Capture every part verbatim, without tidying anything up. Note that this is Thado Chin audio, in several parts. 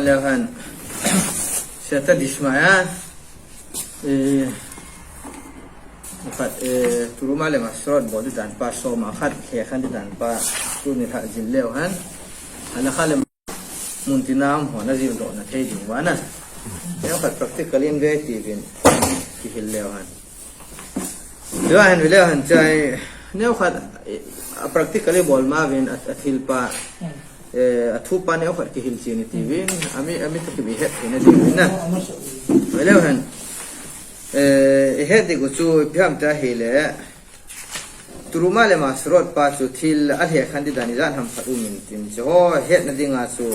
Leo han, seta dismaya, eh, khat, eh, Truma le Masorot bol di dan pa, soma khat he khan di dan pa, tuni ha jil leo han, ala kha le mun tina am ho na jil do na thei ding vana. Leo khat practical in ve ti vin, kihil leo han. Tua hen vile han chai, neo khat, eh, a practically bol ma vin a, a thil pa, eh, a thu pa neo khat kihil chi ni ti vin, ami, ami ta ki bi het na di vin na. Vile han, eh, i het di ku chu ipi ham ta hi le, Truma le Masorot pa chu thil a he khan di dan i jan ham khat u min tin chu ho het na ding a chu,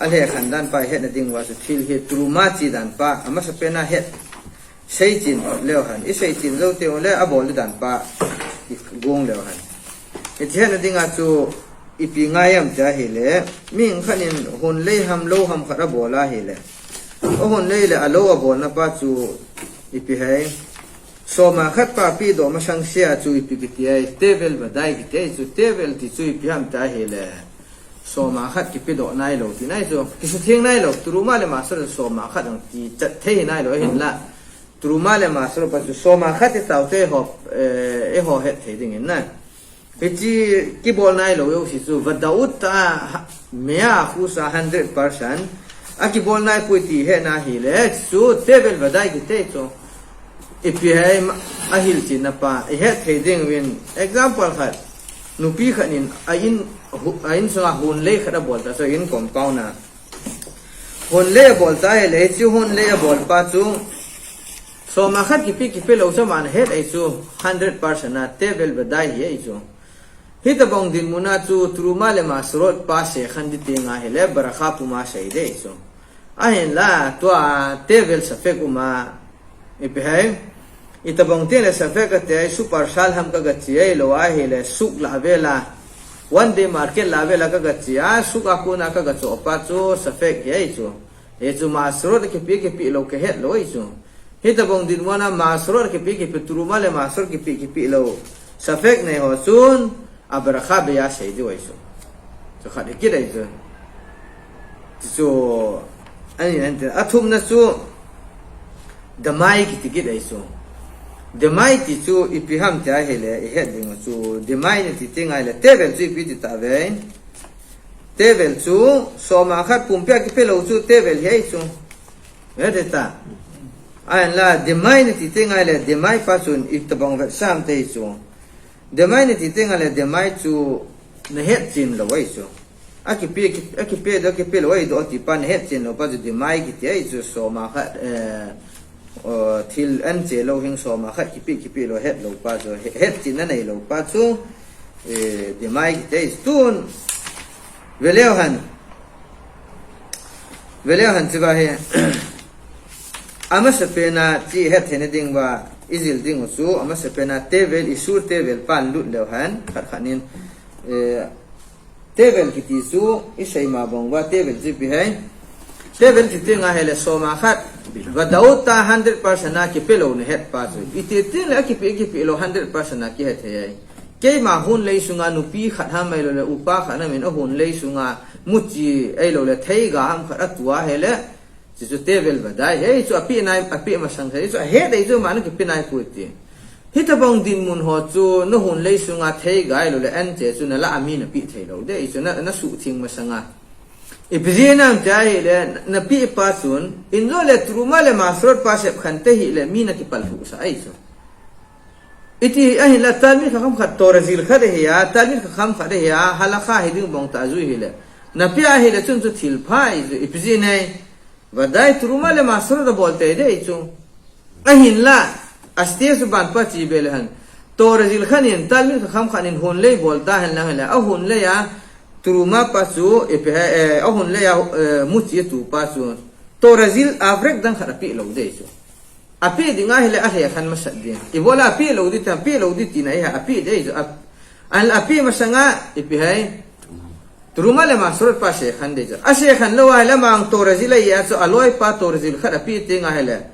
a he khan dan pa het na ding va chu thil hi Truma chi dan pa, a masa pen a het Seichin leo han, i seichin jou teng le a bol dan pa i gong leo han. I chen na dinga chu ipi ngai am tia hi le, mi khat in hun lei ham lou ham khat a bol a hi le. A hun lei le a lou a bol na pa chu ipi hai. Soma khat pa pi do masang sia chu ipi kiti ai, tevel vadai kiti ai chu tevel ti chu ipi ham tia hi le. Soma khat kipi do nai lou ti nai chu. Kisutheng nai lou, Truma le Masorot soma khat ang ti chat thei nai lou hin la. Truma le Masorot pa chu soma khat i tau te ho, eh, e ho het thei ding in na. Hichi kibol nai lou yo si chu, vadaut ta ha, mea khu sa hundred percent. A kibol nai pui ti he na hi le, chu tevel vadai kiti chu. Ipi hai ma, a hil chi na pa, i het thei ding vin. Example khat, nupi khat in, a in, hu, a in sunga hun lei khat a bol ta, so in compound na. Hun lei a bol ta hi le, chu hun lei a bol pa chu. Soma khat kipi kipi lou cha man het ai chu, hundred percent a tevel vadai hi ai chu. Hita bong dinmun a chu, Truma le Masorot pa se khan di teng a hi le, barakha puma sei de ai chu. A hin la, tua tevel safek uma, ipi hai. Ita bong teng le safek ka te ai, super sal ham ka ga chi ai lou a hi le, suk la vela. One day market la vela ka ga chi a, suk a kuna ka ga cho pa chu safek hi ai chu. He chu Masorot kipi kipi lou ka het lou ai chu. Hita bong dinmun a Masorot kipi kipi Truma le Masorot kipi kipi lou. Safek nei ho chun, a barakha be ya sei di ai chu. Chu khat i kit ai chu. Chu, ani an te, a thum na chu, Demai kiti kit ai chu. Demai ti chu ipi ham tia hi le, i het ding chu. Demai na ti teng ai le, tevel chu ipi ti ta ve. Tevel chu, soma khat pumpi a kipi lou chu, tevel hi ai chu. Ve te ta. Ai la, demai na ti teng ai le, demai pa chun i tabang vet sam te chu. Demai na ti teng ai le, demai chu na het chin lou ai chu. A kipi, a kipi, a kipi do, kipi lou ai do ti pa na het chin lou pa chu demai kiti ai chu soma khat, eh, o, thil an che lou hing soma khat kipi, kipi lou het lou pa chu, he, het chin na nei lou pa chu, eh, demai kiti ai chu tun, ve leo han, ve leo han chi va he, a masa pen a chi het thei na ding va, i jil ding u chu, a masa pen a tevel, i sur tevel pan lut leo han, khat khat nin, eh, Tevel kiti chu, i sei ma bang va, tevel chu ipi hai. Tevel ti teng a hi le soma khat. Vadaut ta hundred percent a kipi lou na het pa chu. I ti teng le a kipi, kipi lou hundred percent a ki het thei ai. Keima hun lei sunga nupi khat ham ai lou le, upa khat ham in a hun lei sunga muchi ai lou le, theiga ham khat a tua hi le. Chu chu tevel vadai. Hei chu a pi nai, a pi masang thei chu a het dei chu ma na kipi nai pu ti. Hita bang dinmun ho chu na hun lei sunga theiga ai lou le an che chu na la a mi na pi thei lou dei chu na, na suhtheng masanga. Ipi jeh ham tia hi le na pi pa chun, in jo le Truma le Masorot pa sep khan te hi le mi na kipal hu sa ai chu. Iti a hin la talmid kha kham khat Torah jil khat hi a, talmid kha kham khat hi a, halakha hi ding bang ta jui hi le. Na pi a hi le chun chu thil pha ai chu, ipi jeh ham. Vadai Truma le Masorot a bol te dei chu. A hin la, a stage ban pa chi be le han. Torah jil khan in, talmid kha kham khan in hun lei bol ta hen lang le. A hun lei a, Truma pa chu, ipi hai, eh, a hun lei a, eh, muchi tu pa chu. Torah jil a vrek dang khat a pi lou dei chu. A pi ding a hi le a he khan masat ding. I bol a pi lou di ta, pi lou di ti na i ha, a pi dei chu. A, an a pi masanga, ipi hai. Truma le Masorot pa se khan dei chu. A se khan lou a hi le mang Torah jil a i a chu a loi pa Torah jil khat a pi teng a hi le.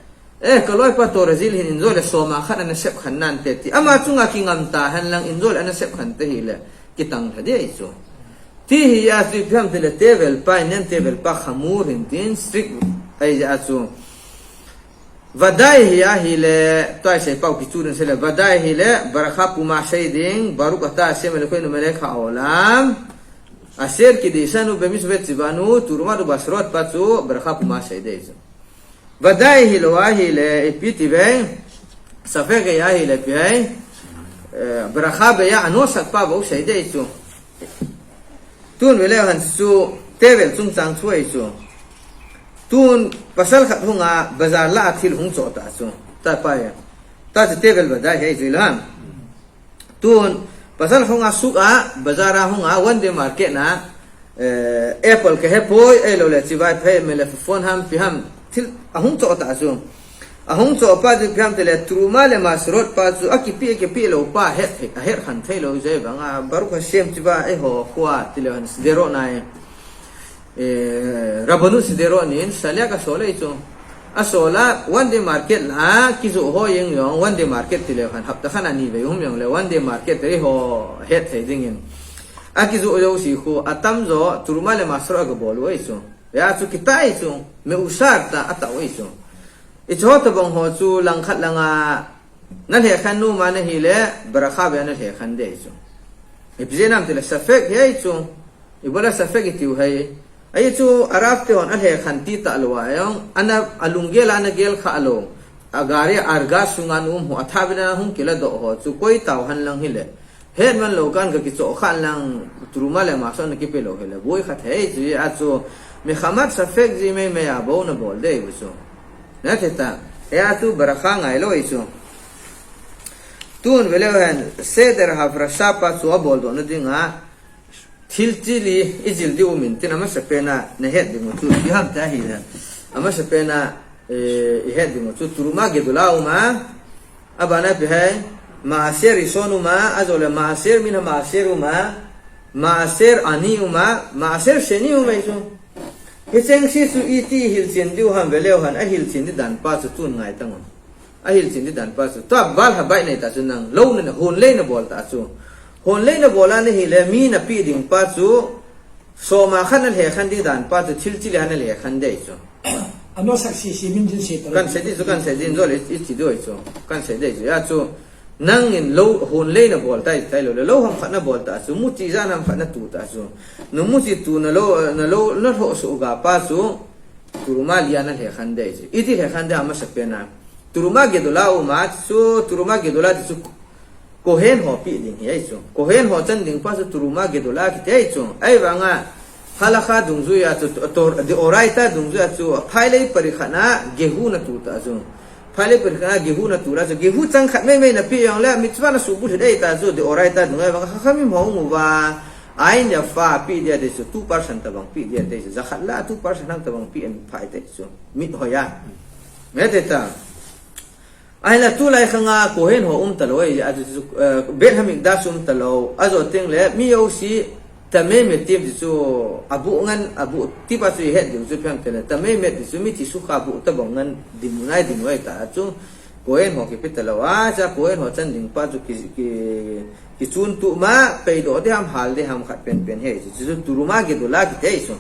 Eh, ka loi pa Torah jil hin in jo le soma khat ana sep khan nan te ti. Ama chunga kingam ta hen lang in jo le ana sep khan te hi le. Kitang tha dei chu. Ti hi a chu ipi ham tile tevel pa, Indian tevel pa khamur hin tin strict ahi a chu. Vadai hi ahile, tua isei pau kichu din seile, vadai hile, ברכה פומה sei ding, ברוך אתה השם אלוקינו מלך העולם, אשר קידשנו במצוות ציוונו, תרומה ומשרות pa chu, ברכה פומה sei ding chu. Vadai hilou ahile, ipi ti ve, ספק hi ahile, ipi hai, eh, ברכה beya, anosak pa bou sei ding chu. Tun veleu hen chu, tevel chungchang chu ahi chu. Tun pasal khat hunga, bazar lah a thil hung choh ta chu. Ta pa ya. Ta chu tevel vadai hi chu ilam. Tun pasal hunga suk a, bazar a hunga, one day market na, eh, apple kahe poi, ahilou le, chibai phe, mele phone ham, ipi ham, thil ahung choh ta chu. Ahung choh pa chu ipi ham tile, תרומה ומשרות pa chu, akipe, akipe lou pa, het thei, ahet khen thei lou jeh vanga, ברוך השם chibai, eiho khoa, tile hen, שדרות na e. Eh, רבנות שדרות nin, saliak asol e chu. Asol a, one day market la, kijoh ho jeng jong, one day market tileu hen, hapta khat a ni vei um jongle, one day market te eiho het thei dingin. Akijoh jouse khu, atamjo, תרומה ומשרות agabol u ahi chu. Hia chu kitai chu, מעושר ta, atah u ahi chu. Hiche ho tobang ho chu, langkhat langa, nalhekhen nom a nahile, ברכה beya nalhekhen ding ahi chu. Ipi jeh ham tile ספק hi ahi chu. Ibola ספק itiu ham. Ahi chu, Arab te hon alhekhen ti talou a jong, ana, alunggel a ana gel kha lou. Agari a arga sunga ana um ho, athah beh a hung kiladoh ho chu, koi tao hen lang hile. Het man lou kan ka kichoh khan lang, תרומה ומשרות na kipe lou hile. Boi khat ahi chu, a chu, מחמת ספק ji meimei a bou nabol ding ahi chu. Nahe ta, hia chu ברכה ngai lou ahi chu. Tun veleu hen, סדר ההפרשה pa chu abol doh na dinga, thil chili, ijil diu min tin amasapen a, nahet ding u chu, ipi ham ti ahile. Amasapen a, eh, ihet ding u chu, תרומה גדולה uma, Abana ipi ham, מעשר ראשון uma, ajole מעשר מן המעשר uma, מעשר עני uma, מעשר שני uma ahi chu. Hicheng se chu iti hilchen diu ham veleu hen, ahilchen di dan pa chu tun ngai tang un. Ahilchen di dan pa chu. Tua בעל הבית na hita chu nang, lou na, hon lei nabol ta chu. Hon lei nabol a nahile, mi napeh ding pa chu, Soma khat nalhekhen ding dan pa chu thil chili a nalhekhen ding ahi chu. Anosak sese min jin se ta. Kan sei ding chu, kan sei ding jole, i, iti diu ahi chu. Kan sei ding chu. Hia chu, nangin lou, hon lei nabol tai, tai lou le. Lou ham khat nabol ta chu. Muchi jan ham khat natu ta chu. Namuchi tu nalou, nalou, nalhoh soh ga pa chu. תרומה li a nalhekhen ding ahi chu. Iti lhekhen ding amasapen a. תרומה גדולה uma chu, תרומה גדולה ti chu. Kohen ho peh ding hi ahi chu. Kohen ho chan ding pa chu תרומה גדולה kiti ahi chu. Ahivanga halacha dungjui a chu, to, to, דאורייתא dungjui a chu, phailei pari khat na gehu natu ta chu. Phailei pari khat na gehu natu la chu. Gehu chang khat meimei napeh jongle, mitzvah nasuhbulhit ahi ta chu, דאורייתא dungjui a. Ahivanga חכמים ho hung uva, עין יפה peh ding ahi ti chu, two percent tobang peh ding ahi ti chu. Jakhat la two percent ham tobang peh in phai ti chu. Mit hoiya. Nge te ta. Ahinla tulai khanga Kohen ho um talou, eh, a, eh, Beit Hamikdash um talou, ajo teng le, mi jouse, טמאי מתים ti chu, abuh ngen, abuh, ti pa chu ihet diu chu ipi ham tile, טמאי מת ti chu, mithi sukha buh tobang ngen, dinmun a idin u ahi ta chu, Kohen ho kipe talou, a, cha Kohen ho chan ding pa chu ki, ki, kichun tu ma, peidoh ding ham, hal ding ham khat penpen hi ahi chu, chu, תרומה גדולה kiti ahi chu.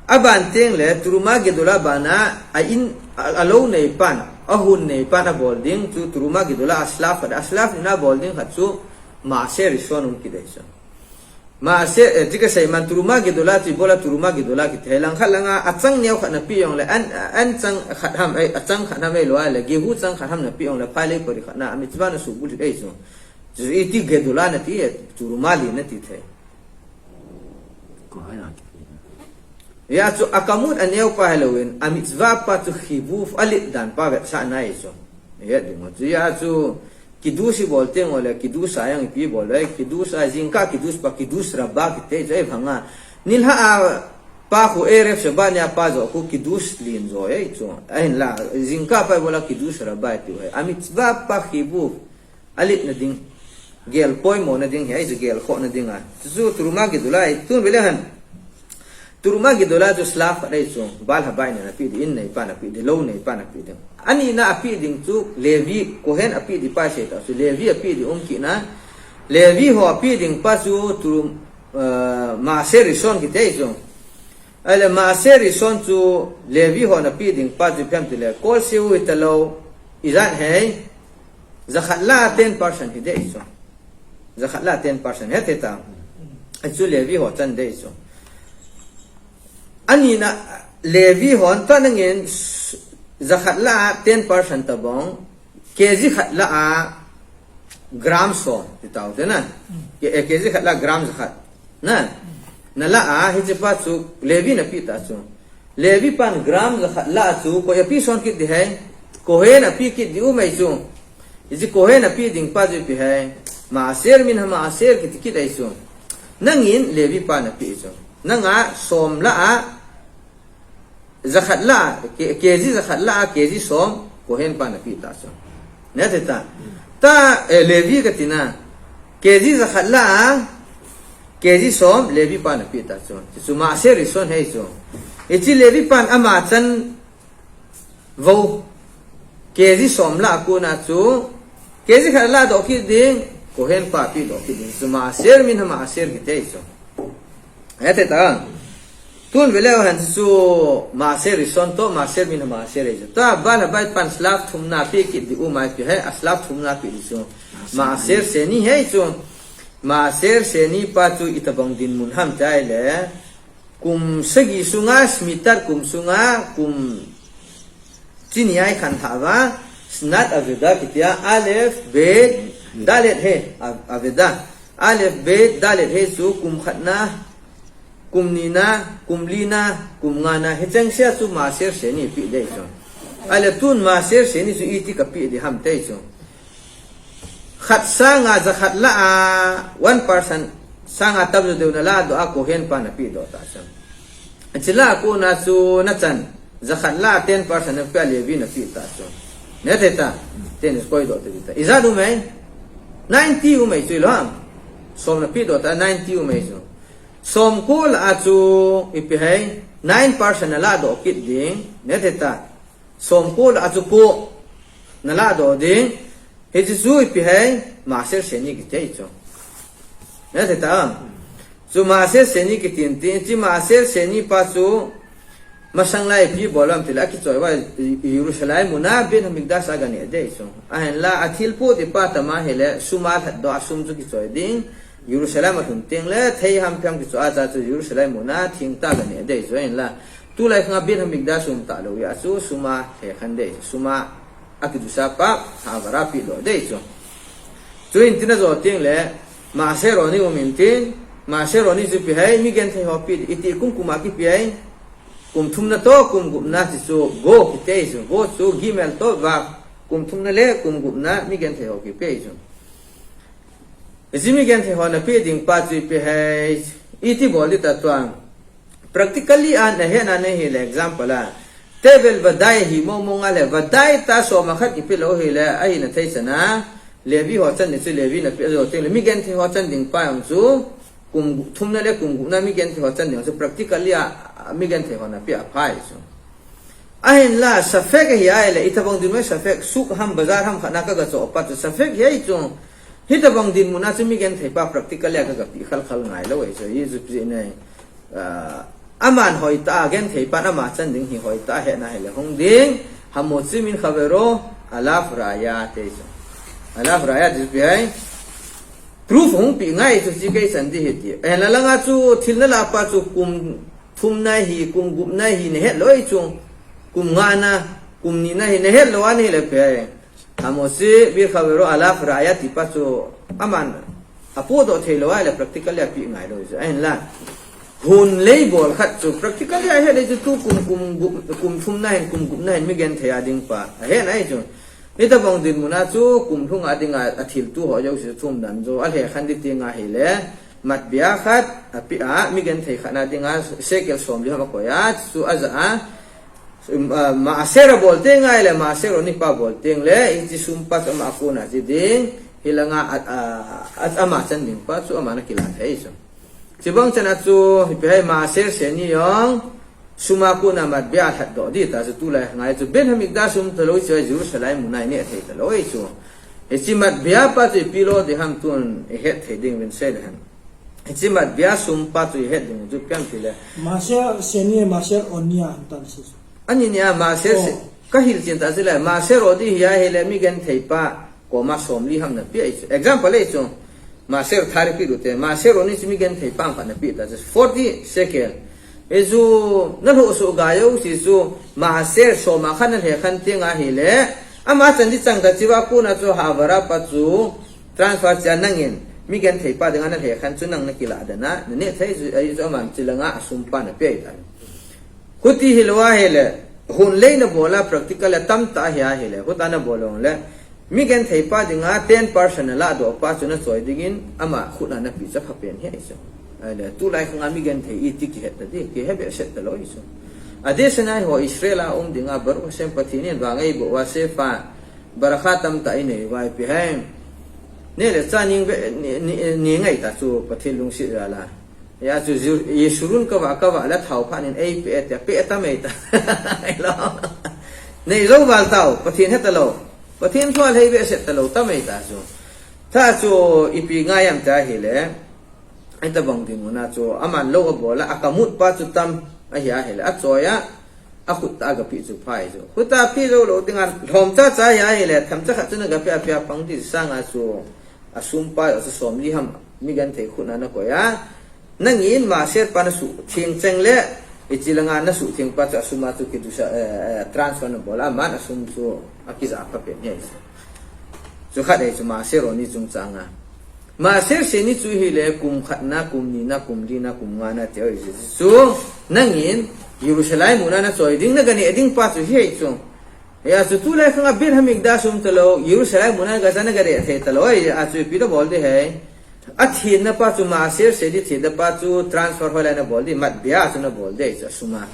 Aban teng le, תרומה גדולה bana, a in, a, alou nei pan, ahon nei pan abol ding, chu תרומה גדולה a שלב khat, a שלב ni na abol ding khat chu, מעשר ראשון um kit ahi chu. מעשר, eh, ti kasei man, תרומה גדולה ti ibola תרומה גדולה kiti ham, langkhat langa, achang neo khat napeh jongle, an, an chang khat ham, eh, achang khat ham ahilou le, gehu chang khat ham napeh jongle, phailei pari khat na, amitzvah nasuhbulhit ahi chu. Chu iti גדולה nati, תרומה li nati thei. Hia chu akhamut aneo pa hilouvin, amitzvah pa chu chivuv alet dan pa vetsahna ahi chu. Ihet ding u chu. Hia chu kiddush ibol teng ule, kiddush a jong ipi bol le, kiddush a jingkah kiddush pa, כיבוש רבה kiti chu, ahivanga. Nilhah a pa khu ערב שבת nia pa joh khu kiddush len jo ahi chu. Ahinla, jingkah pa ibola כיבוש רבה itiu ham. Amitzvah pa chivuv. Alet nading. Gel poimo nading hi ahi chu, gel khoh nading a. Chu תרומה גדולה ahi, tun veleu hen. תרומה גדולה chu שלב khat ahi chu, בעל הבית na napeh ding, in nei pa napeh ding, lou nei pa napeh ding. Ani na apeh ding chu, Levi, Kohen apeh ding pa sei ta chu, Levi apeh ding um kit na. Levi ho apeh ding pa chu, תרומ, uh, Maaser Rishon kiti ahi chu. Ahile Maaser Rishon chu Levi hon ape ding pa chu ipi ham tile, kol siu hitalou, ijat hei, jakhat lah a ten percent hi ding ahi chu. Jakhat lah a ten percent, hethei ta. Achu Levi ho chan ding ahi chu. Anina, Levi hon ta nangin jakhat lah a ten percent tabang, K G khat lah a gram som, ti tau te na. Ke-, eh, K G khat lah a gram jakhat. Na. Na lah a, hiche pa chu Levi in ape ta chu. Levi pan gram jakhat lah a chu, koi ape son kit ding ham? Kohen ape kit ding um ahi chu. Hiche Kohen ape ding pa chu ipi ham? Maaser min hamaaser kiti kit ahi chu. Nangin Levi pan ape chu. Nanga som lah a, jakhat lah a, K-, K G jakhat lah a, K G som, Kohen pan ape ta chu. Nethei ta. Ta, eh, Levi kati na. K G jakhat lah a, K G som, Levi pan ape ta chu. Chu Maaser Rishon ahi chu. Hiche Levi pan ama chan vou. K G som lah a kona chu, K G khat lah a doh kit ding, Kohen pa pe doh kit ding. Chu Maaser min hamaaser kiti ahi chu. Hethei ta. Tun ve leu hen chu Maaser Rishon toh Maaser min hamaaser ahi chu. Ta Baal Habayit pan slab thumna pe kit ding um ahi, ipi ham a slab thumna pe ding chu. Maaser Sheni ahi chu. Maaser Sheni pa chu itobang dinmun ham ti ahile, kum sagi sunga, Shmitat kum sunga, kum chini a ikhan thah uva, Shnat Aveda kiti a, Aleph, Bet, Dalet He, A-, Aveda. Aleph, Bet, Dalet He chu kum khatna, kum nina, kum lina, kum ngana, hicheng se a chu Maaser Sheni pe ding ahi chu. Ahile tun Maaser Sheni chu iti kape ding ham ti ahi chu. Khat sanga jakhat lah a, one percent sanga tamjo deu na lah a doh a Kohen pan ape doh ta chu. Hiche lah a kona chu nachan, jakhat lah a ten percent nape a Levi in ape ta chu. Nethei ta, ten is koi doh te ta. Ijat um ahi, ninety um ahi chu lou ham. Som nape doh ta, ninety um ahi chu. Som ko lah a chu ipi ham, nine percent nalah doh kit ding, nethei ta. Som ko lah a chu ko nalah doh ding. Hiche chu ipi ham, Maaser Sheni kiti ahi chu. Nethei ta. Chu Maaser Sheni kiti in tin, hiche Maaser Sheni pa chu masang lai ipi bol ham tile, akichoi uva Yerushalayim muna Beit Hamikdash a ganeh ding ahi chu. Ahinla, athil poh ding pa tam ahile, sum a lhat doh a sum chu kichoi ding. Yerushalayim alhun teng le, thei ham phem kichoi a chu Yerushalayim muna thing tah a ganeh ding ahi chu, ahinla. Tulai khang a Beit Hamikdash um talou a chu, sum a lhekhen ding ahi chu, sum a akidusa pa, ha'avara pe lou ding ahi chu. Chuin tin ajo teng le, Maaser Oni um in tin, Maaser Oni chu ipi ham, mi genthei ho pe, iti kum kum a kipe ham, kum thumna toh, kum gupna ti chu, go kiti ahi chu, go chu, Gimel toh, Vav, kum thumna le, kum gupna, mi genthei ho kipe ahi chu. Hiche mi genthei hon ape ding pa chu ipi ham, iti bol ding ta tuang. Practically a nahet na nahi le example a. Tevel vadai hi mong mong a le vadai ta som a khat kipe lou hile ahina thei chan a. Levi ho chan ding chu Levi in ape ajo teng le mi genthei ho chan ding pa jong chu kum gu-, thumna le kum gupna mi genthei ho chan ding chu practically a, a mi genthei hon ape a pha ahi chu. Ahinla, safek ahi ahile, itobang dinmun safek, souk ham, bazar ham khat na kaga choh a pat chu, safek hi ahi chu. Hitobang dinmun a chu mi genthei pa practical a kaga pe khal khal ngai lou ahi chu, hi chu pi nei. Ah, aman hoitah a genthei pan ama chan ding hi hoitah a hetna hile hung ding, hamotzi min chavero, alav raya ti chu. Alav raya ti chu ipi ham. Proof hung pe ngai chu hiche kei chan ding ahi ti. Ahinla langa chu thil nalah pa chu kum thumna hi, kum gupna hi nahet lou ahi chu, kum ngana, kum nina hi nahet lou a nahile ipi ham. Hamotzi min chavero alav raya ti pa chu aman apoh doh thei lou ahile practically a pe ngai lou ahi chu. Ahinla, hun lei bol khat chu practically a het le chu tu kum, kum gup, kum thumna hin, kum gupna hin mi genthei a ding pa ahet ahi chu. Hitobang dinmun a chu kum lhung a dinga athil tu ho jouse chu thum dan jo, alhekhen ding ti ngai hile, matbia khat ape a, mi genthei khat na dinga shekel somli ham akoi a, chu aja a, um, ah, maaser abol teng ahile, Maaser Oni pa bol teng le, hiche sum pa chu ama kona che ding, hilanga, a, a, a, ama chan ding pa chu aman akilah thei chu. Chubang chan a chu, ipi ham, Maaser Sheni jong, sum a kona matbia lhat doh ding ta chu tulai ngai chu, Beit Hamikdash um talou chu Jerusalem muna ineh thei talou ahi chu. Hiche matbia pa chu ipi lo ding ham tun ihet thei ding uvin sei le hen. Hiche matbia sum pa chu ihet ding chu ipi ham itile, maser seni, maser oni a antan si. Ani nia maser se, oh, kahil chen ta chu le, maser odi hi ahile mi genthei pa koma somli ham napeh ahi chu. Example ahi chu, maser thar ipi ute, maser oni chu mi genthei pa khat napeh ta chu, forty shekel. Hichu nalhoh soh ga jouse chu, maser som a khat nalhekhen teng ahile, ama chan di chang ta, hichea kona chu havara pa chu transfer cha nangin mi genthei pa dinga nalhekhen chu nang nakilah dan a naneh thei chu, ahi chu aman hiche langa asum pa napeh ahi ta. Huti hilou ahile, hunlei nabol a practical a tamtah ahi ahile, huta nabol jongle, mi genthei pa dinga ten percent nalah doh pa chu nachoi dingin ama khut a napeh chu aphapen ahi chu. Ahile, tulai khanga mi genthei iti kihet ta di, kihe behseh talou ahi chu. Adeh sena eiho Israel a um dinga Baruch Hashem Pathen in vang eiboh uva shefa, barakah tamtah inei uva ipi ham. Neh le chah neingai ta chu Pathen lungset jal a. Hijeh chun Yeshurun kavah, kavah le thao phat in eipeh e tia, peh tam ahi ta. Neijou val tao, Pathen he talou. Pathen thu alhai behseh talou tam ahi ta chu. Hita chu ipi ngai ham tia ahile, hitobang dinmun a chu aman lou abol a, akamut pa chu tam ahi ahile, achoi a, akhut tah a gapeh chu pha ahi chu. Khut a peh jou lou dinga lhomcha cha ahi ahile, themcha khat chu nagapeh a, peh a pang di sanga chu, asum pa chu somli ham mi genthei khut a nakoi a, nangin maser pa nasuhtheng cheng le, hiche langa nasuhtheng pa chu asum a chu kidusa, eh, eh, transfer nabol a, aman asum chu akija aphapen ahi. Chu khat ahi chu maser oni chungchang a. Maser seni chu hile kum khatna, kum nina, kum lina, kum ngana tia ahi chu. Nangin Jerusalem muna nachoi ding, naganeh ding pa chu hi ahi chu. Hijeh chun tulai khanga Beit Hamikdash um talou, Jerusalem muna gacha naganeh thei talou, hijeh chun ipi nabol ding ham. Athenna pa chu maser seni thenna pa chu transfer hoilai nabol ding, matbia chu nabol ding ahi chu asum a.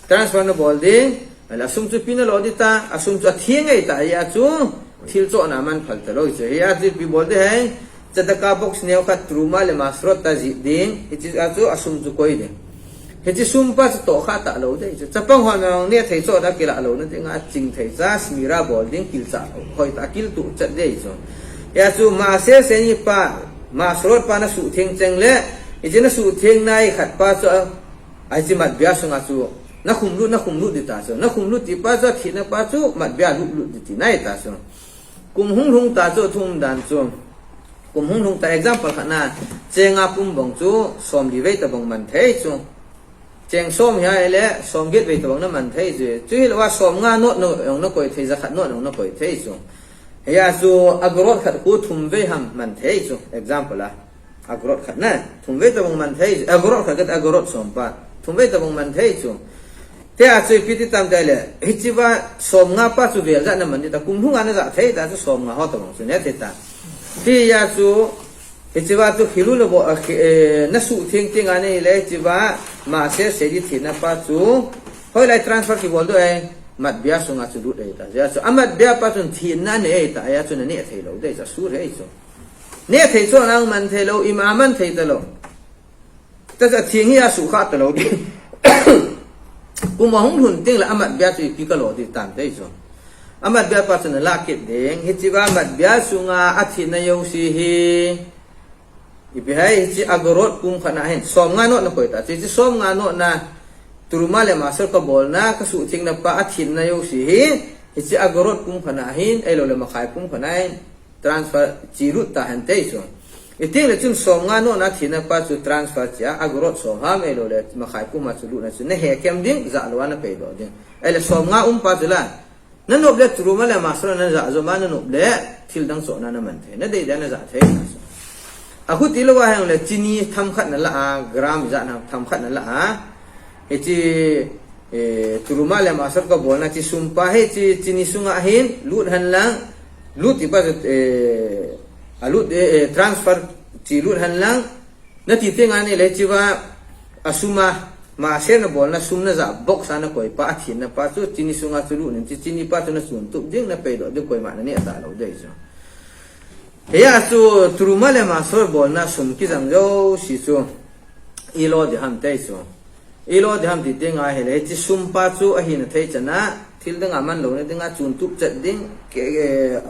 Transfer nabol ding, ahile asum chu ipi nalo ding ta, asum chu atheng ahi ta, hijeh chun thil chohna aman phal talou ahi chu. Hijeh chun ipi bol ding ham, tzedakah box neo khat, truma le maserot ta jih ding, hiche a chu asum chu koi ding. Hiche sum pa chu tohkhah talou ding ahi chu. Chapang hon neh thei choh da kilah louna dinga chingthei cha, shmirah bol ding, kilcha hoitah a kiltuh chet ding ahi chu. Hijeh chun maser seni pa, maserot pa nasuhtheng cheng le, hiche nasuhtheng nai khat pa chu, a, hiche matbia sunga chu nakhum lut, nakhum lut ding ta chu. Nakhum lut ti pa chu, athenna pa chu matbia lut lut ding tina ahi ta chu. Kum hung lhung ta chu, thum dan chu. Kum hung lhung ta, example khat na, cheng a pum bang chu somli vei tobang man thei chu. Cheng som hi ahile somget vei tobang naman thei chu. Chu hilou a somnga not na jong nakoi thei, jakhat not jong nakoi thei chu. Hijeh chun agorot khat khu thum vei ham man thei chu, example a. Agorot khat na, thum vei tobang man thei chu. Agorot khat kati, agorot som pa, thum vei tobang man thei chu. Tia chu ipi ti tam itile, hichea somnga pa chu vel jat naman ding ta, kum lhunga najah thei ta chu somnga ho tobang chu neh thei ta. Hijeh chun, hichea chu khilul le vo, a, khi, eh, nasuhtheng teng ahile, hichea maser seni thenna pa chu hoilai transfer kibol ding ham, matbia sunga chu lut ahi ta. Hijeh chun amatbia pa chun thenna anei ahi ta, hijeh chun naneh thei lou ding ahi chu, asur ahi chu. Neh thei choh nang man thei lou, ima man thei talou. Hita chu atheng hi asuhkhah talou ding. Kum ahung lhun teng le amatbia chu ipi kalo ding tam tia ahi chu. Amatbia pa chu nalah kit ding. Hichea matbia sunga athenna jouse hi, ipi ham, hiche agorot pum khat na hin somnga not nakoi ta. Hiche somnga not na, truma le maser kabolna, kasuhthengna pa athenna jouse hi, hiche agorot pum khat na hin, ahilou le makhai pum khat na hin, transfer chelut tahen tia ahi chu. Itile chun somnga not na thenna pa chu transfer che a, agorot som ham ahilou le makhai pum a chu lutna chu nahe kem ding, jah lou a napei doh ding. Ahile somnga um pa chu la, nanop le truma le maser najah jom a, nanop le thil dang chohna naman thei, nadei dia najah thei. Achuti lou a hile chini themkhat nalah a, gram ijat ham themkhat nalah a, hiche, eh, truma le maser kabolna hiche sum pa hi hiche chini sunga hin lut hen lang, lut ti pa chu, eh, alut, eh, eh, transfer chelut hen lang, nati teng ahile hichea asum a, maser nabolna sum najah box a nakoi pa, athenna pa chu chini sunga chu lut in, hiche chini pa chu nachun tup ding, napei doh ding, koima naneh talou ding ahi chu. Hijeh chun truma le maser bolna sum kijang jouse chu ilo ding ham tia ahi chu. Ilo ding ham ti teng ahile, hiche sum pa chu ahina thei chan a, thil dang a man louna dinga chun tup chet ding, ke, ke,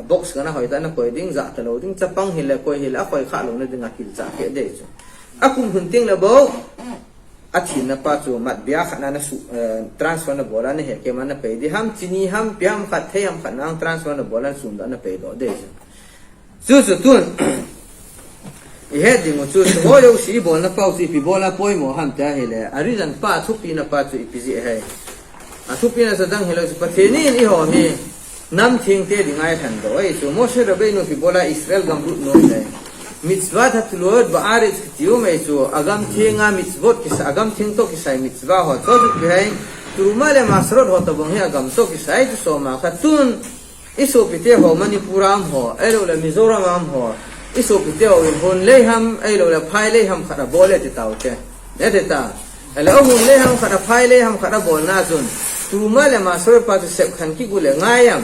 box kana hoitah a nakoi ding, jah talou ding, chapang hile koi hile akoi khah louna dinga kilcha keh ding ahi chu. Akum hun teng le bou, athinna pa chu matbia khat na, na su, eh, transfer na bol a, na he kema na pei di ham, chini ham, pi ham khat, thei ham khat na transfer na bol a, na sum da na pei doh de. Chu chu tun. I het ding u chu, chu ho jouse i bolna pau chu ipi bol a poimo ham tia hile, a reason pa, thupina pa chu ipi jeh ham. A thupina chu adang hilou chu, Pathen in eiho hi nam thengte dinga eilhen doh ahi chu. Moshe Rabbeinu ipi bol a Israel gam lut nom le, mitzvot hatulot ba'aretz kiti um ahi chu, agam theng a mitzvot kisai, agam theng toh kisai mitzvot ho, chu chu ipi ham, Terumah le Masorot ho tobang hi agam toh kisai chu soma khat tun. I sopite ho Manipur a um ho, ahilou le Mizoram a um ho, i sopite ho in hon lei ham, ahilou le phai lei ham khat abol e ti tau te. Ne ti ta. Ahile hon lei ham khat a, phai lei ham khat abolna chun, Terumah le Masorot pa chu sepkhen kigu le ngai am?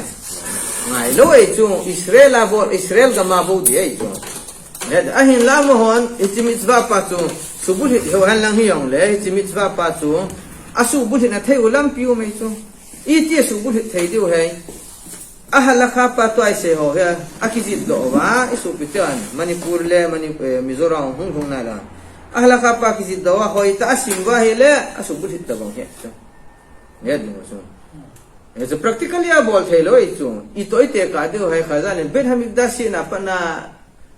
Ngailou ahi chu, Israel a bol, Israel gam a bou di ahi chu. Ne, ahinla amahon, hiche mitzvot pa chu, subulhit hih hen lang hijongle, hiche mitzvot pa chu, asubulhit na thei u lampi um ahi chu. Iti asubulhit thei diu ham. A halakha pa tua isei ho hi, akijih doh uva, i sopite hon, Manipur le Mani-, eh, Mizoram hung lhung nai la. A halakha pa kijih doh uva, hoitah a asim uva ahile, asubulhit tabang ahi chu. Nge ding chu. Nge chu practically abol thei lou ahi chu. Itoh ite kah diu ham, kha jan in Beit Hamikdash sena pat na,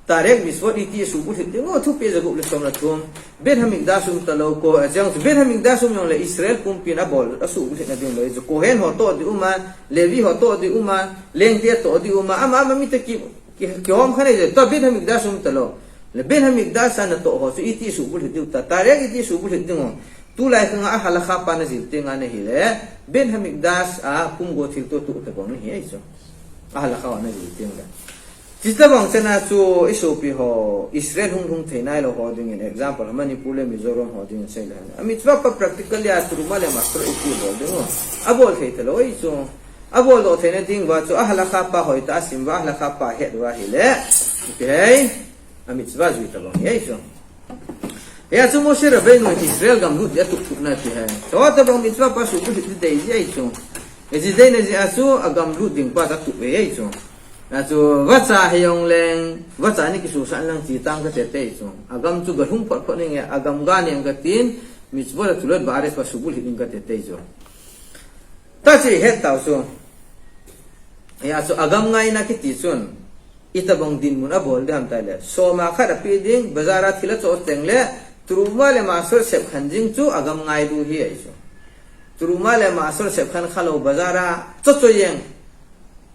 Taharot mitzvot iti subulhit ding u, thupi ja gup le som le thum. Beit Hamikdash um talou ko, ajang chu Beit Hamikdash um jongle Israel pumpin abol, asubulhit na ding lou. Chu Kohen ho toh di um a, Levi ho toh di um a, lengte toh di um a, ama, ama mite ki, ki, kihom kha nei je, tua Beit Hamikdash um talou. Le Beit Hamikdash a natoh ho chu iti subulhit diu ta, Taharot iti subulhit ding u. Tulai khang a halakha pa najil teng a nahile, Beit Hamikdash a pumgo thilto toh tabang nahi ahi chu. A halakha a najil teng le. Chuti tabang chana chu i sopi ho, Israel hung lhung thei nailou ho dingin example, Manipur le Mizoram ho dingin sei le. A mitzvot pa practically a Terumah le Masorot iti bol ding u. Abol thei talou ahi chu. Abol doh theina ding uva chu, a halakha pa hoitah a asim uva, a halakha pa het uva ahile. Ipi ham, a mitzvot jui tabang ahi chu. Hia chu Moshe Rabbeinu Israel gam lut dia atup thupna ipi ham. Chu tabang mitzvot pa subulhit ding dei ji ahi chu. Hiche deina jeh a chu agam lut ding pa chu atup e ahi chu. Achu vacha hijongleng, vacha ni kisusah lang chi tang kate te chu. Agam chu galhung phot phot inge, agam ganeng katin, mitzvot hatulot ba'aretz pa subulhit ding kate te chu. Tachu i het tau chu. Hia chu agam ngaina kiti chun, itabang dinmun abol ding ham tile, soma khat ape ding, bazar a thil achoh teng le, Terumah le Masorot sepkhen ding chu agam ngai diu ahi ahi chu. Terumah le Masorot sepkhen khalou bazar a choh choh jeng.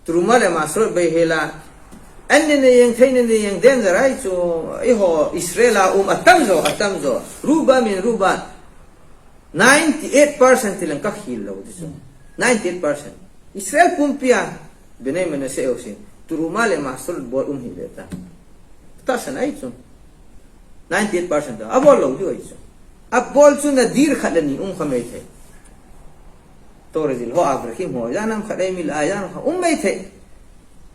Terumah le Masorot beihel a, an ne ne jeng, thei ne ne jeng, danger ahi chu. Eiho Israel a um atamjo, atamjo, ruba min ruba, ninety eight percent ti leng kakhel lou ti chu. Ninety eight percent. Israel pumpi a, Bnei Menashe jousen, Terumah le Masorot bol um hih ve ta. Tahsan ahi chu. Ninety eight percent ta. Abol lou diu ahi chu. Abol chu nadir khat le ni um kha mai thei. Torah jil ho, Avraham ho, ijat ham khat eimi la, ijat ham khat um mai thei.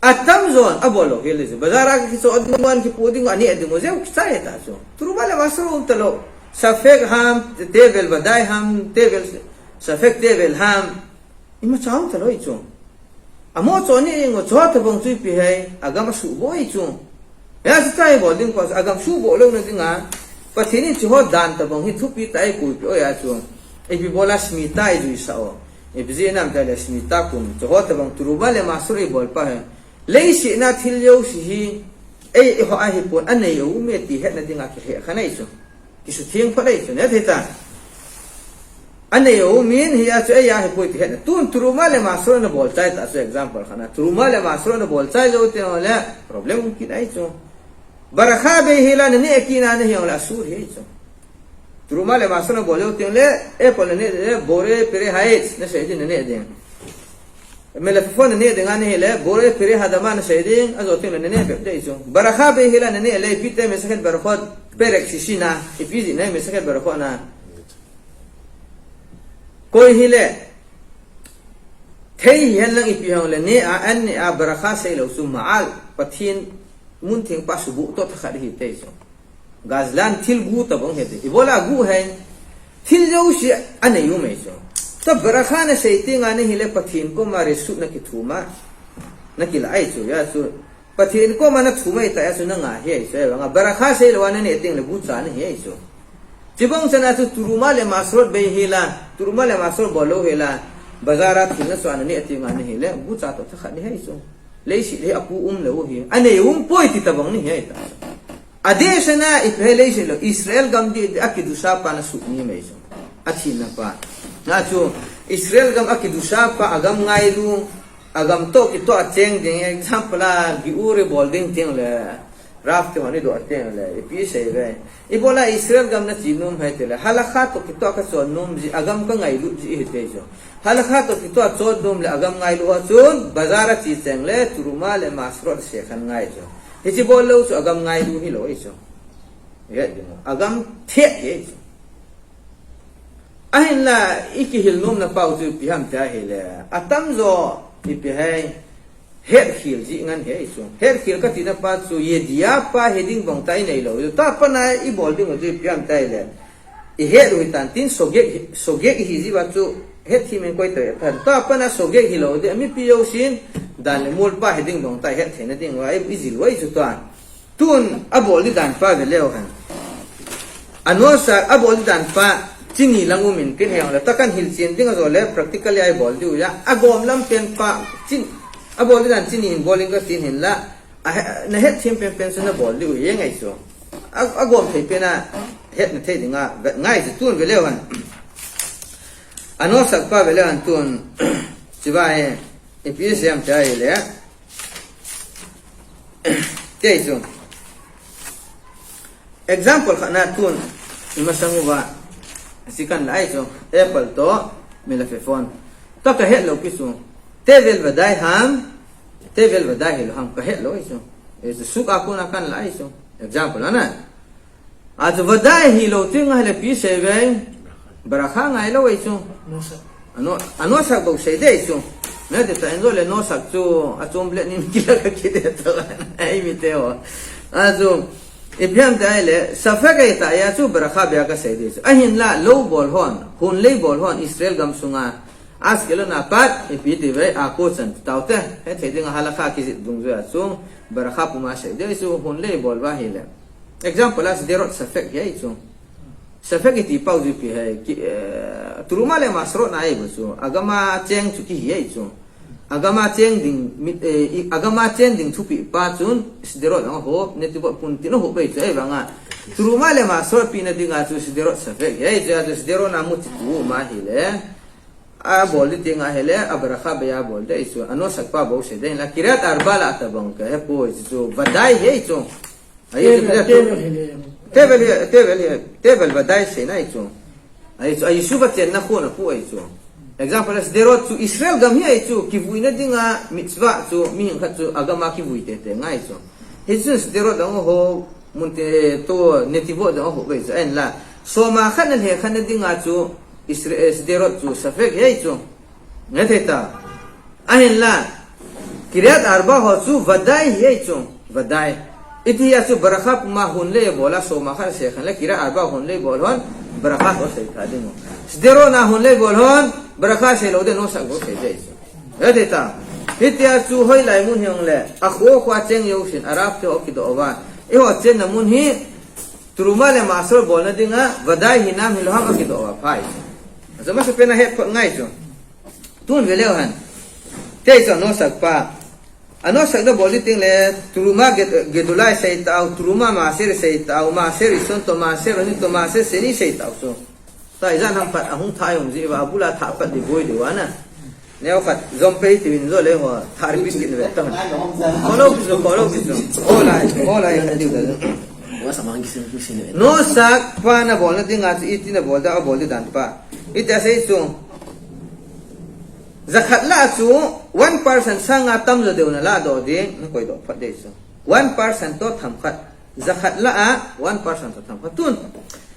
Atamjon abol lou hel le chu. Bazar a kichoh ding u, kipu ding u, aneh ding u jeh u kichai ta chu. Terumah le Masorot um talou. Safek ham, tevel, vadai ham, tevel, safek tevel ham. Imacha um talou ahi chu. Amo chu aneh jeng u, chu tabang chu ipi ham, agam asuhboh ahi chu. Hia chu chai bol ding pa, agam suhboh louna dinga, Pathen in chu ho dan tabang hi thupi tah a eipuipi u ahi chu. Ipi bol a Shemitah ijuisah u. Ipi jeh ham tile Shemitah kum, chu ho tabang Terumah le Masorot eibol pa hi. Leiset a thil jouse hi, ei, eiho a hipon, anei aume ti hetna dinga kihe kha nei chu. Kisutheng phot ahi chu, ne thei ta. Anei aumin hia chu ei a hipoi ti hetna. Tun Terumah le Masorot nabol chai ta chu example khat na. Terumah le Masorot nabol chai jou teng le problem um kit ahi chu. Barakha beihel a naneh kit na nahi jongle asur ahi chu. Terumah le Masorot nabol jou teng le, apple naneh le, borei pirei ha'etz nasei ding, naneh ding. Melampho naneh ding a nahile, borei pirei ha'adamah nasei ding, ajou teng le naneh bep ding ahi chu. Barakha beihel a naneh le, ipi ti ham, Masechet Berachot, perek sisi na, ipi jeh ham, Masechet Berachot na. Koi hile, thei hihen lang ipi hijongle, neh a, an neh a, barakha seilou chu ma'al, Pathen mun theng pa suhboh toh thakhat ahi ti ahi chu. Gazlan thil gu tabang ahi ti. Ibola gu ham. Thil jouse anei um ahi chu. Tua barakha nasei teng a nahile Pathen koma reshut nakithum a, nakilah ahi chu, hia chu. Pathen koma nathum ahitah a chu nanga hi ahi chu, ahivanga barakha seilou a naneh teng le gucha nahi ahi chu. Chubang chana chu Terumah le Masrot bei hila, Terumah le Masrot bol lou hila, bazar a thil nachoh a naneh teng a nahile, gucha toh thakhat nahi ahi chu. Leiset hi apu umlou hi, anei umpoi ti tabang nahi ahi ta. Adeh sena ipi hile leiset lou, Israel gam dih dih a kidusha pa nasuh ni mai chu. Athina pa. Na chu, Israel gam a kidusha pa, agam ngailu, agam toh kitoh a cheng ding, example a, giur ibol ding teng le, Rav te hon idoh teng le, ipi sei ve. Ibola Israel gam nache nom ham tile, halakha toh kitoh a kachon nom jeh, agam kangailut jeh ihi tei chu. Halakha toh kitoh a chon nom le, agam ngailu ho chun, bazar a che cheng le, Terumah le Masrot sekhan ngai chu. Hiche bol lou chu, agam ngailu hilou ahi chu. Ihet ding u. Agam theh ahi chu. Ahinla, ikihil nomna pau chu ipi ham tia hile, atamjo ipi hai, hetkhel jeh ngen hi ahi chu. Hetkhel katina pa chu, yedi'ah pa hiding bang tah inei lou. Tua pat a ibol ding u chu ipi ham tia hile, ihet u hitan tin sogeg hi, sogeg ihi jeh uva chu, hetthem in koi tah tan. Tua pat a sogeg hilou ding, mipi jousen, dan le mol pa hiding bang tah ihet theina ding uva, i, ijil u ahi chu tua. Tun abol ding dan pa ve leu hen. Anosah, abol ding dan pa, chini lang um in kin heng le, tah kan hilchen ding a jo le, practically a ibol diu ahi. Agom lam pen pa, chin, abol ding dan chini hin bol in katin hinla, ahe, nahet them pen pen chu nabol diu ahi ngai chu. A, agom thei pen a, hetna thei ding a, ve, ngai chu tun ve leu hen. Anosah pa ve leu hen tun, chibai, ipi sei ham tia hile. Kei chu. Example khat na tun, imasang uva, si kan lai chu, apple toh, melaphefon. Tua kahet lou pi chu. Tevel vadai ham, tevel vadai hilou ham kahet lou ahi chu. Hichu suk a kona kan lai chu. Example ana. Achu vadai hilou teng ahile ipi sei ve. Barakha ngai lou ahi chu. Nosak. Ano, anosak bou sei ding ahi chu. Nate ta enjo le nosak chu achom le nin kila kakide to. Ai mi te ho. Achu ipi ham tia hile safek ahi ta ahi chu barakha beiya kasei ding ahi chu. Ahinla lou bol hon, hunlei bol hon Israel gam sunga. Ashkelon a pat, ipi ti ve, ako chan tau te. Hethei ding a halakha kijih dungjuia chu, barakha puma sei ding ahi chu, hunlei bol uva hile. Example a Sderot safek hi ahi chu. Safek iti pau ju ipi hai, ki, eh, Terumah le Masrot na ahi bou chu. Agam a cheng chu kihi ahi chu. Agam a cheng ding, mi, eh, i, agam a cheng ding thupeh pa chun, Sderot lang ho, Netivot pun tin aho pai chu, ahivanga. Terumah le Masrot pina dinga chu Sderot safek hi ahi chu, achu Sderot na mu chi tu ma hile. Abol ding teng ahile, abarakha beiya bol ding ahi chu, anosak pa bou sei ding la, Kiryat Arba la tabang kahepoi chu, vadai hi ahi chu. Ahi chu, tevel, tevel hile. Tevel hi, tevel hi, tevel vadai seina ahi chu. Ahi chu, ahi chu vachenna khon apu ahi chu. Example, Sderot chu Israel gam hi ahi chu, kivuina dinga mitzvah chu, mihing khat chu, agam a kivui tete ngai chu. Hichun Sderot dang ho, Munte to Netivot dang ho bai chu ahinla. Soma khat na le khat na dinga chu Israel, eh, Sderot chu safek hi ahi chu. Nge thei ta. Ahinla. Kiryat Arba ho chu vadai hi ahi chu. Vadai. Iti a chu barakha puma hunlei bol a soma khat sei khan le Kiryat Arba hunlei bol hon barakha ho sei ta ding u. Sderot na hunlei bol hon barakha sei lou ding nosak ho sei ding ahi chu. Nge thei ta. Hitia chu hoilai mun hijongle, akho kho a cheng jousen, Arab te ho kidoh uva. Eiho chenna mun hi, Terumah le Masrot bolna dinga, vadai hinam hilou ham akidoh uva phai. Achu masapen a hetphot ngai chu. Tun ve leu hen. Kei chu anosak pa. Anosak na bol ding teng le, Terumah Ged-, Gedolah sei tau, Terumah Maser sei tau, Maser Rishon toh, Maser Sheni toh, Maser Sheni sei tau chu. Tua ijat ham pat ahung thah jong jeh uva, abul a thah pat ding boi ding uva na. Neo khat, jom pe ti vin jo le ho, thah repeat kit ve ta. Follow kit jo, follow kit jo. Hola, hola, ya diu da. Wa sa mang kisin kisin ve. Nosak pa na bolna dinga chu iti na bol da, abol ding dan pa. Iti asei chu. Jakhat la chu, one percent sanga tamjo deu na ladoh ding, na koidoh phot ding chu. One percent toh themkhat. Jakhat la a, one percent toh themkhat tun.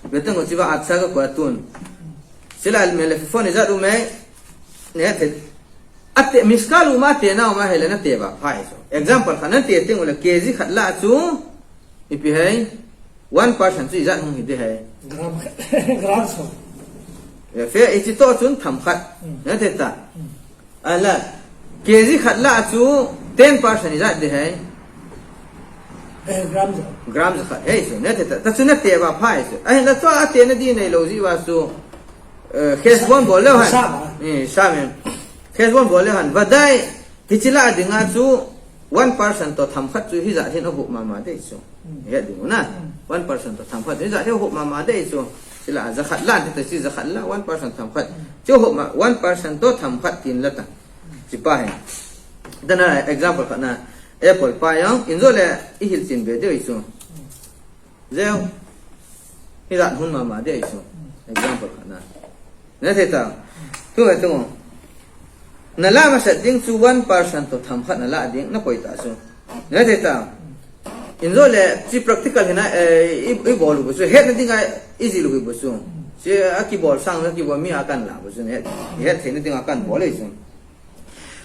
Ve teng u chiva atsa ka koi tun. Chule melaphefon ijat um e. Ne the. Ate miskal um a tena um ahile nate uva phai chu. Example khat nate teng u le K G khat la chu. Ipi hai. One percent chu ijat hung hi ding hai. Gram, gram so. Ya fe ichi toh chun themkhat. Hmm. Nate ta. Hmm. Ala, K G khat la chu ten percent ijat ding hai. Eh, gram ja. Gram jakhat, hei chu, nete ta, ta chu nete ba pha chu. Ahinla chu ate na di nei lou ji ba chu, eh, cash bond bol leu han. Sa ba? Eh, sa men. Cash bond bol leu han. Vadai, hichi la dinga chu one percent to themkhat chu hijat hin ahup mama dei chu. Hmm. He ding na. Hmm. One percent to themkhat chu hijat hin ahup mama dei chu. Chila jakhat la, ti ta chi jakhat la, one percent themkhat. Hmm. Chu hup ma, one percent to themkhat tin la ta. Chi pa hin. Dana example khat na, apple pa jong, in jo le i hilchen be dei chu. Jeu. Hijat hun mama dei chu. Example khat na. Na thei ta. Tu he tu. Na la masat ding chu one percent to themkhat na la ding na koi ta chu. Na thei ta. In jo le chi practical hina, eh, i, i bol u bu chu. Het na ding a i ji lu bu chu. Chi a kibol sang, a kibol mi a kan la bu chu. Het, het thei na ding a kan bol ei chu.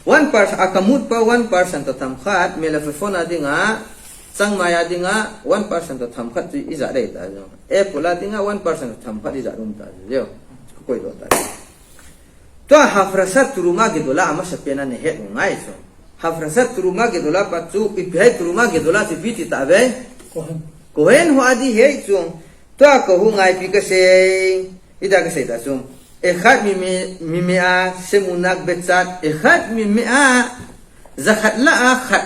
One percent, a kamut pa one percent to themkhat, Melaphefon a dinga, Changmai a dinga, one percent to themkhat chu ijat dei ta jong. Apple a dinga, one percent to themkhat ijat um ta jong. Koi do ta. Tua Hafrasat Teruma Gedola amasa pena nahet u ngai chu. Hafrasat Teruma Gedola pa chu, ipi hai Teruma Gedola chu ipi ti ta ve. Kohen. Kohen ho a di hei chu. Tua ka hu ngai pi ka sei. Ida ka sei ta chu. Echad mimea, mimea, shemunak bechad. Echad mimea, jakhat la a khat.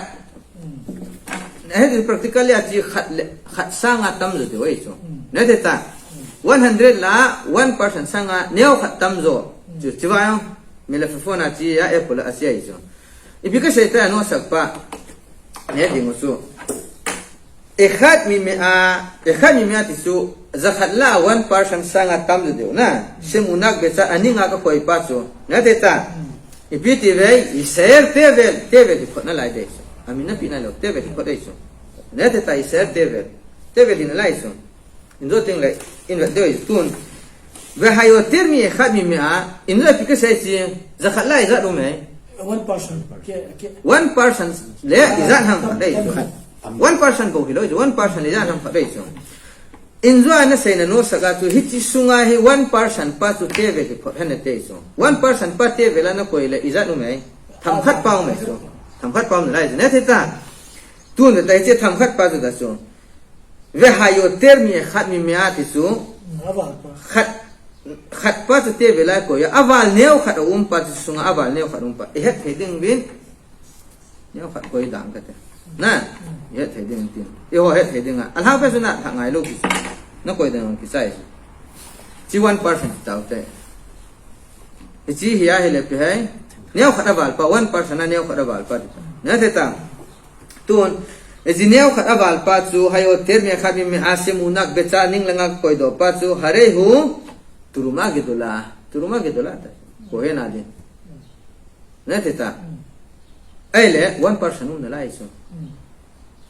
He practically a chi khat le, khat sanga tam jo ti hoi chu. Na thei ta. One hundred la one percent sanga neo khat tam jo. Chu, chi va jong. Melaphefon a chi a apple a chi a chu. Ipi ka sei ta no sak pa. Ne ding u chu. Echad mimea, echad mimea ti chu, jakhat la one percent sanga tam jo deu na. Shemunak bechad, aninga ka koi pa chu. Na thei ta. Ipi ti ve, Yisrael tevel, tevel hi khot na lai dei chu. Amin na pi na lou, tevel hi khot dei chu. Na thei ta Yisrael tevel, tevel hi na lai chu. In jo ting le, in vet dei chu tun. Vehayoter mi echad mimea, in jo pi ka sei chi, jakhat la ijat um e. One percent. Ke, ke. One percent le ijat ham khat dei chu. One percent bou hi lou chu, one percent le ijat ham khat dei chu. In jo a na sei na no sak a chu, hichi sunga hi one percent pa chu tevel hi khot hen na dei chu. One percent pa tevel a na koi le ijat um e. Themkhat pa um e chu. Themkhat pa um na lai chu. Na thei ta. Tun na tai chi themkhat pa chu ta chu. Vehayoter mi echad mimea ti chu. Aval pa. Khat, khat pa chu tevel a koi a. Aval neo khat a um pa chu sunga aval neo khat um pa. I het thei ding vin. Neo khat koi dang ka te. Na, i het thei ding tin. I ho het thei ding a. Alhang pe chu na, tha ngai lou ki. Na koi dang ki sai. Chi one percent tau te. Hichi hi a hi le pi hai. Neo khat aval pa, one percent a neo khat aval pa. Na thei ta. Tun, hichi neo khat aval pa chu, hayoter mi echad mimea shemunak bechad ning langa koi do pa chu, harei hu, Teruma Gedola. Teruma Gedola ta. Kohen a din. Na thei ta. Ahile, one percent um na lai chu.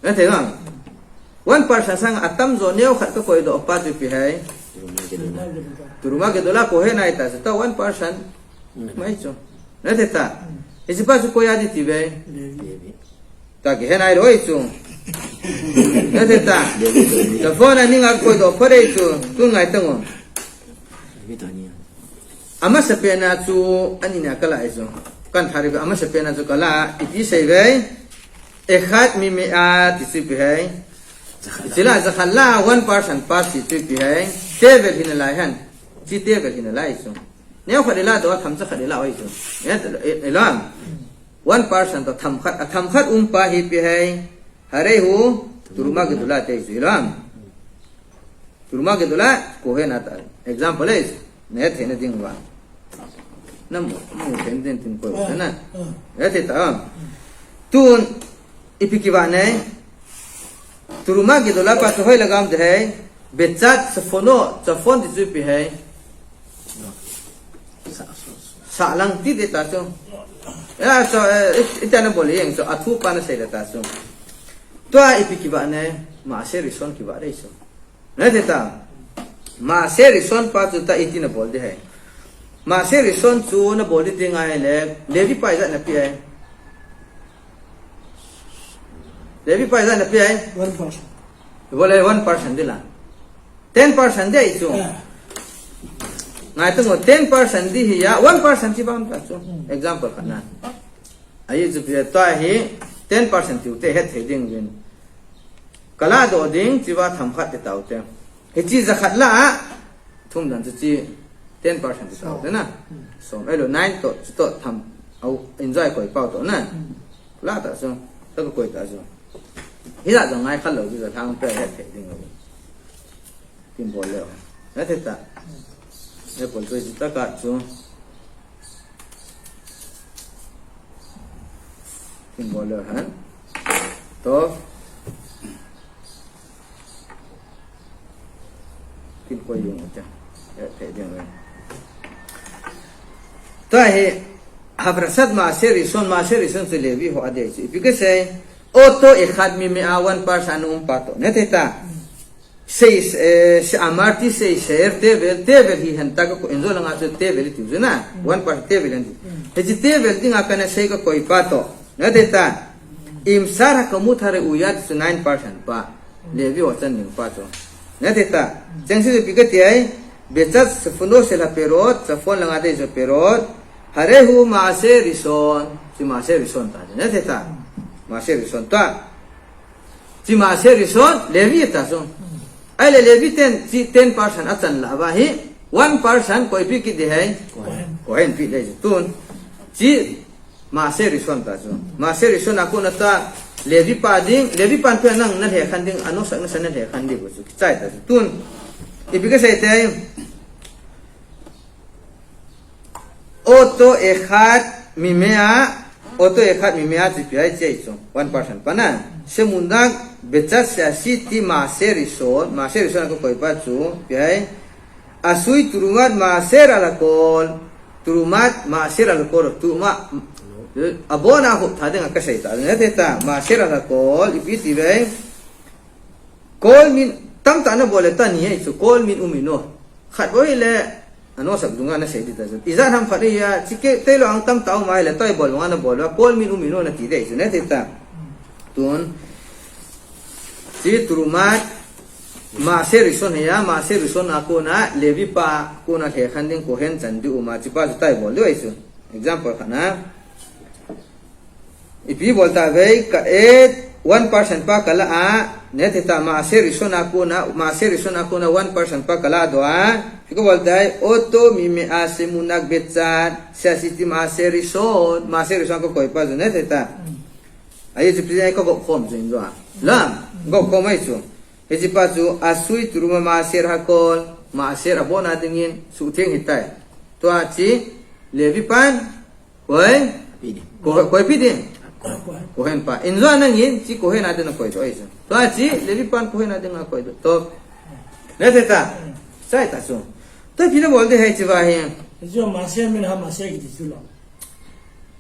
Na thei bang. One percent sang atam jo neo khat ka koi do pa chu ipi hai. Teruma Gedola kohen a hi ta chu ta one percent. Mai chu. Na thei ta. Hichi pa chu koi a di ti ve. Ta kihen a hi loi chu. Na thei ta. Telephone a ning a koi do pa dei chu. Tu ngai tang o. Amasa pena chu ani na ka la i chu. Kan thari amasa pena chu ka la, ipi sei ve. Echad mimea ti chu ipi hai. Chila jakhat la one percent pa ti chu ipi hai. Tevel hi na lai hen. Chi tevel hi na lai chu. Neo khat i la do, themcha khat i la hoi chu. E, e, e lam. One percent to themkhat, a themkhat um pa hi ipi hai. Harei hu, Teruma Gedola te chu i lam. Teruma Gedola, kohen a ta. Example is, na het thei na ding va. Na mu, mu thei na ding tin koi, na. Na het thei ta. Tun, ipi ki va ne. Teruma Gedola pa chu hoi la gam de hai. Bechad, shefono, shefon ti chu ipi hai. Sa lang ti de ta chu. Ya, so, eh, it-, ita na bol jeng chu, athu pa na sei de ta chu. Tua ipi ki va ne, Maaser Rishon ki va de chu. Na thei ta. Maaser Rishon pa chu ta iti na bol de hai. Maaser Rishon chu na bol di ding ahile, Levi pa ijat na pe hai. Levi pa ijat na pe hai. One percent. Bol le one percent di la. Ten percent di chu. Ah. Ngai tang o ten percent di hi ya, one percent chi bang ta chu. Hmm. Example khat na. Ahi chu pe ta hi ten percent ti u te het thei ding vin. Kala doh ding, chiva themkhat ti tau te. Hichi jakhat lah a, thum dan chu chi ten percent ti tau te na. Som. Elo nine to, chu to tham, au, enjoy koi pau to na. Lah ta chu, ta ka koi ta chu. Hi lah jong ngai khat lou chu ja thang pe het thei ding lou. Kin bol leu. Na thei ta. Apple chu ta ka chu. Kin bol leu han. To. Kin koi yung ta. Ya, thei ding lou. Tua hi, Havrasat Maaser Rishon, Maaser Rishon chu Levi ho a dei chu. Ipi ka sei, oto echad mimea, one percent um pa to. Na thei ta. Sei, eh, se amarti sei, seir tevel, tevel hi hen ta ka ko, enzo langa chu tevel ti chu na. One percent tevel hen ti. Hichi tevel dinga kana sei ka koi pa to. Na thei ta. Im sar hakamut hareuya chu nine percent pa. Levi ho chan ding pa chu. Na thei ta. Cheng si ipi ka ti ai. Bechad sefuno shel haperot, sefon langa dei chu perot. Harehu Maaser Rishon. Chi Maaser Rishon ta. Na thei ta. Maaser Rishon ta. Chi Maaser Rishon, Levi ta chu. Ahile Levi ten, chi ten percent a chan lah uva hi, one percent koi pe kit ding ham? Kohen. Kohen pe ding chu tun. Chi Maaser Rishon ta chu. Maaser Rishon a kona ta Levi pa ding, Levi pan pe nang na lhekhen ding, anosah na sa na lhekhen ding chu. Kichai ta chu tun. Ipi ka sei te. Oto echad mimea, oto echad mimea chu ipi ham chi chu, one percent pa na. Shemunak bechad sheasiti Maaser Rishon, Maaser Rishon a ka koi pa chu, ipi ham. Asui terumat maaser al hakol, terumat maaser al hakol, teruma, abona hup tha ding a ka sei ta, na thei ta, maaser al hakol, ipi ti ve. Kol min, tamtah na bol le ta ni ham chu, kol min um in o. Khat bou hile, anosah dunga na sei ding ta chu. Ijat ham khat hi a, chike, tei lo ang tamtah um a hile, toi bol banga na bol uva, kol min um in o na ti ding chu, na thei ta. Tun, chi terumat, Maaser Rishon hi a, Maaser Rishon a kona, Levi pa kona lhekhen ding kohen chan ding um a, chi pa chu toi bol ding ahi chu. Example khat na. Ipi bol ta ve, ka et, one percent pa ka la a, na thei ta Maaser Rishon a kona, Maaser Rishon a kona one percent pa ka la doh a, ipi ka bol ta, oto mimea shemunak bechad sheasiti Maaser Rishon, Maaser Rishon ka koi pa chu, na thei ta. Ahi chu pi ka gop khom chu in jo a. Lam, gop khom ahi chu. Hichi pa chu, asui teruma maaser hakol, maaser abona dingin, sutheng hitai. Tua chi, Levi pan, Koi? Pi ding. Ko-, koi pe ding? Kohen. Kohen pa. In jo nangin, chi kohen a ding na koi doh ahi chu. Tua chi, Levi pan kohen a ding a koi doh. To. Na thei ta. Chai ta chu. To ipi na bol ding ham chi va hi. Chu maaser minha maaser kiti chu lo.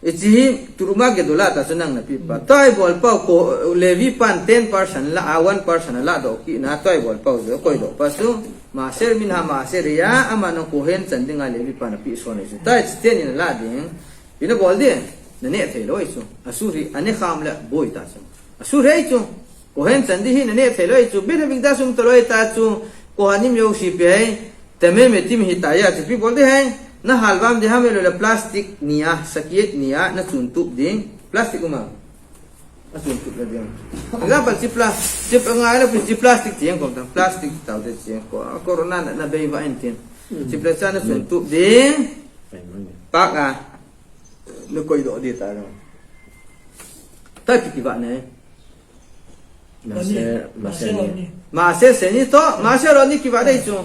Hichi hi teruma gedola ta chu nang na pe pa. Toi bol pa ko Levi pan ten percent la a one percent la doh kit na toi bol pa jo koi doh pa chu. Maaser minha maaser ya ama na kohen chan ding a Levi pan a pe son ahi chu. Toi chi ten in la ding. Ipi na bol ding, na neh thei lou ahi chu. Asur hi, aneh kham le boi ta chu. Asur hi chu. Kohen chan ding hi na neh thei lou ahi chu. Beit hamikdash um ta lou ahi ta chu. Kohanim jouse ipi ham, tamei metim hi ta ya chu. Ipi bol ding ham, na halvam ding ham ahilou le plastic ni a, sakiet ni a, na chun tup ding. Plastic um a. A chun tup le ding. Example, chi pla-, chi pa ngai la, chi plastic ti jeng ko ta. Plastic tau te chi jeng ko. A corona na, na bei va in tin. Chi plastic na chun tup ding. Pak a. Na koi doh ding ta lo. Ta pi ki va ne. Maaser, maaser ni. Maaser sheni to, maaser oni ki va ding chu.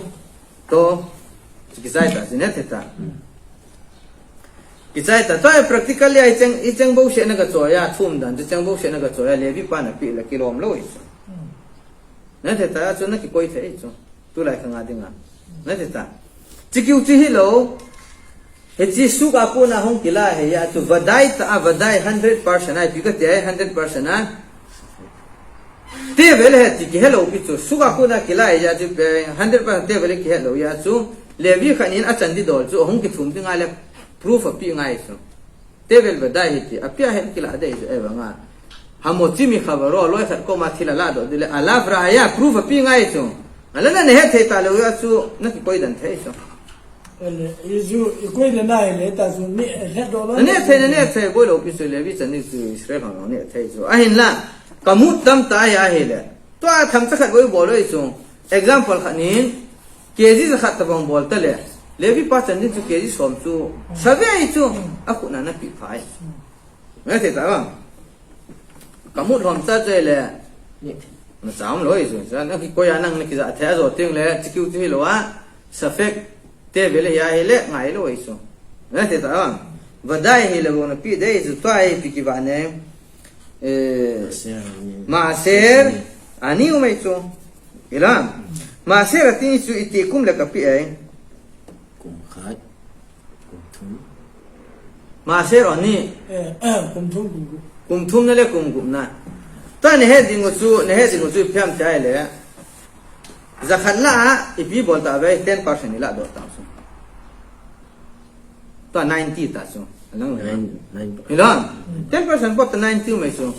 To. Kichai ta, chi na thei ta. Kichai ta. To practically hicheng, hicheng bou se na ka choi a, thum dan, hicheng bou se na ka choi a, Levi pan a pe le kilom lou ahi chu. Na thei ta, chu na kikoi thei chu. Tulai khang a ding a. Na thei ta. Chi kiu chi hi lou. Hichi suk a kona hung kila hi a chu vadai ta a vadai hundred percent a ipi ka ti a hundred percent a. Tevel hi ti kihe lou pi chu suk a kona kila hi a chu pe hundred percent tevel kihe lou hi a chu Levi khat in a chan ding dol chu hung kithum ding a le proof a pe ngai chu. Tevel vadai hi ti, a pe a het kila dei chu e vang a. Hamotzi michavaro, loi khat koma thil a la doh ding le, alav raya, proof a pe ngai chu. A la na na het thei ta lou a chu, na kikoi dan thei chu. Ele, i chu, i koi le na le ta chu, ni het doh lo. Na neh thei, na neh thei, boi lou pi chu Levi chan ding chu Israel hon neh thei chu. Ahin la, kamut tam ta a ahile. Tua themcha khat bou bol lou chu. Example khat nin, K G jakhat tabang bol ta le. Levi pa chan din chu K G som chu. Save chu. Akhut na na pi phai. Ngai thei ta bang. Ka mut lhom cha che le. Na cham lou chu. Sa na ki koya nang na ki ja the zo ting le. Chikiu chi lo a. Safek te vele ya hi le ngai lou chu. Ngai thei ta bang. Vadai hi le bou na pi dei chu tua hi pi ki va ne. Eh, Maser, Maser, ani umei chu. Ilam. Maser ati chu iti kum le kapi ai. Kum khat, kum thum. Maser ani. Eh, eh, kum thum, kum gup. Kum thum na le kum gup na. Ta ne he ding chu, ne he ding chu phiam chai le. Jakhat la a, ipi bol ta ve, ten percent ila do ta chu. Tua ninety ta chu. Alang le. Nine, nine. Hilou ham? Ten percent bot ta ninety mai chu.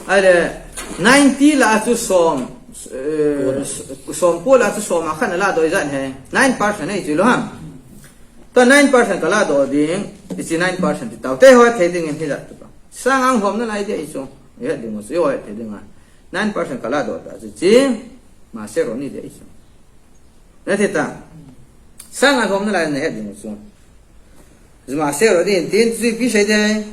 Ahile, ninety la chu som, eh, som ko la chu som a khat na la do ijat he. Nine percent nei chu lo ham. Tua nine percent ka la do ding, ichi nine percent ti tau. Te ho thei ding in hijat tu. Sang ang hom na lai de chu. He ding mo chu ho thei ding a. Nine percent ka la do ta chu chi. Maser ani de chu. Na thei ta. Sang a hom na lai na he ding chu. Maser ani tin chu pi sei de.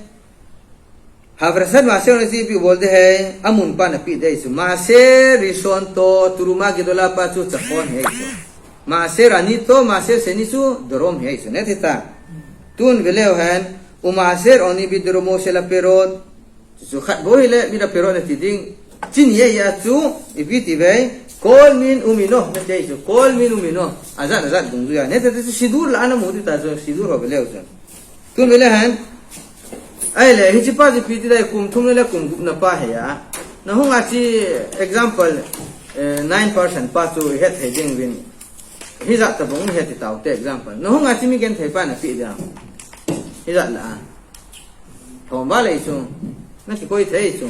Havrasat Maser ani chi pi bol de he. Amun pa na pi de chu. Maser rishon to Teruma gedola pa chu chapon he chu. Maser ani to Maser seni chu dorom he chu. Na thei ta. Tun veleu hen. Umaser ani bidromo sela perot. Chu khat bou hile, mi da pero na ti ding. Chin ye ya chu, ipi ti ve. Kol min umino, na te chu. Kol min umino. Ajat, ajat dungjuiya. Ne te chu sidur la ana mu ti ta chu, sidur ho veleu chu. Tun vele hen. Ahile, hichi pa chu ipi ti dai kum thum le kum gup na pa he ya. Na hung a chi example, eh, nine percent pa chu het he ding vin. Hijat tabang he ti tau te example. Na hung a chi mi genthei pa na pi dia. Hijat la a. Thom ba le chu. Na ki koi thei chu.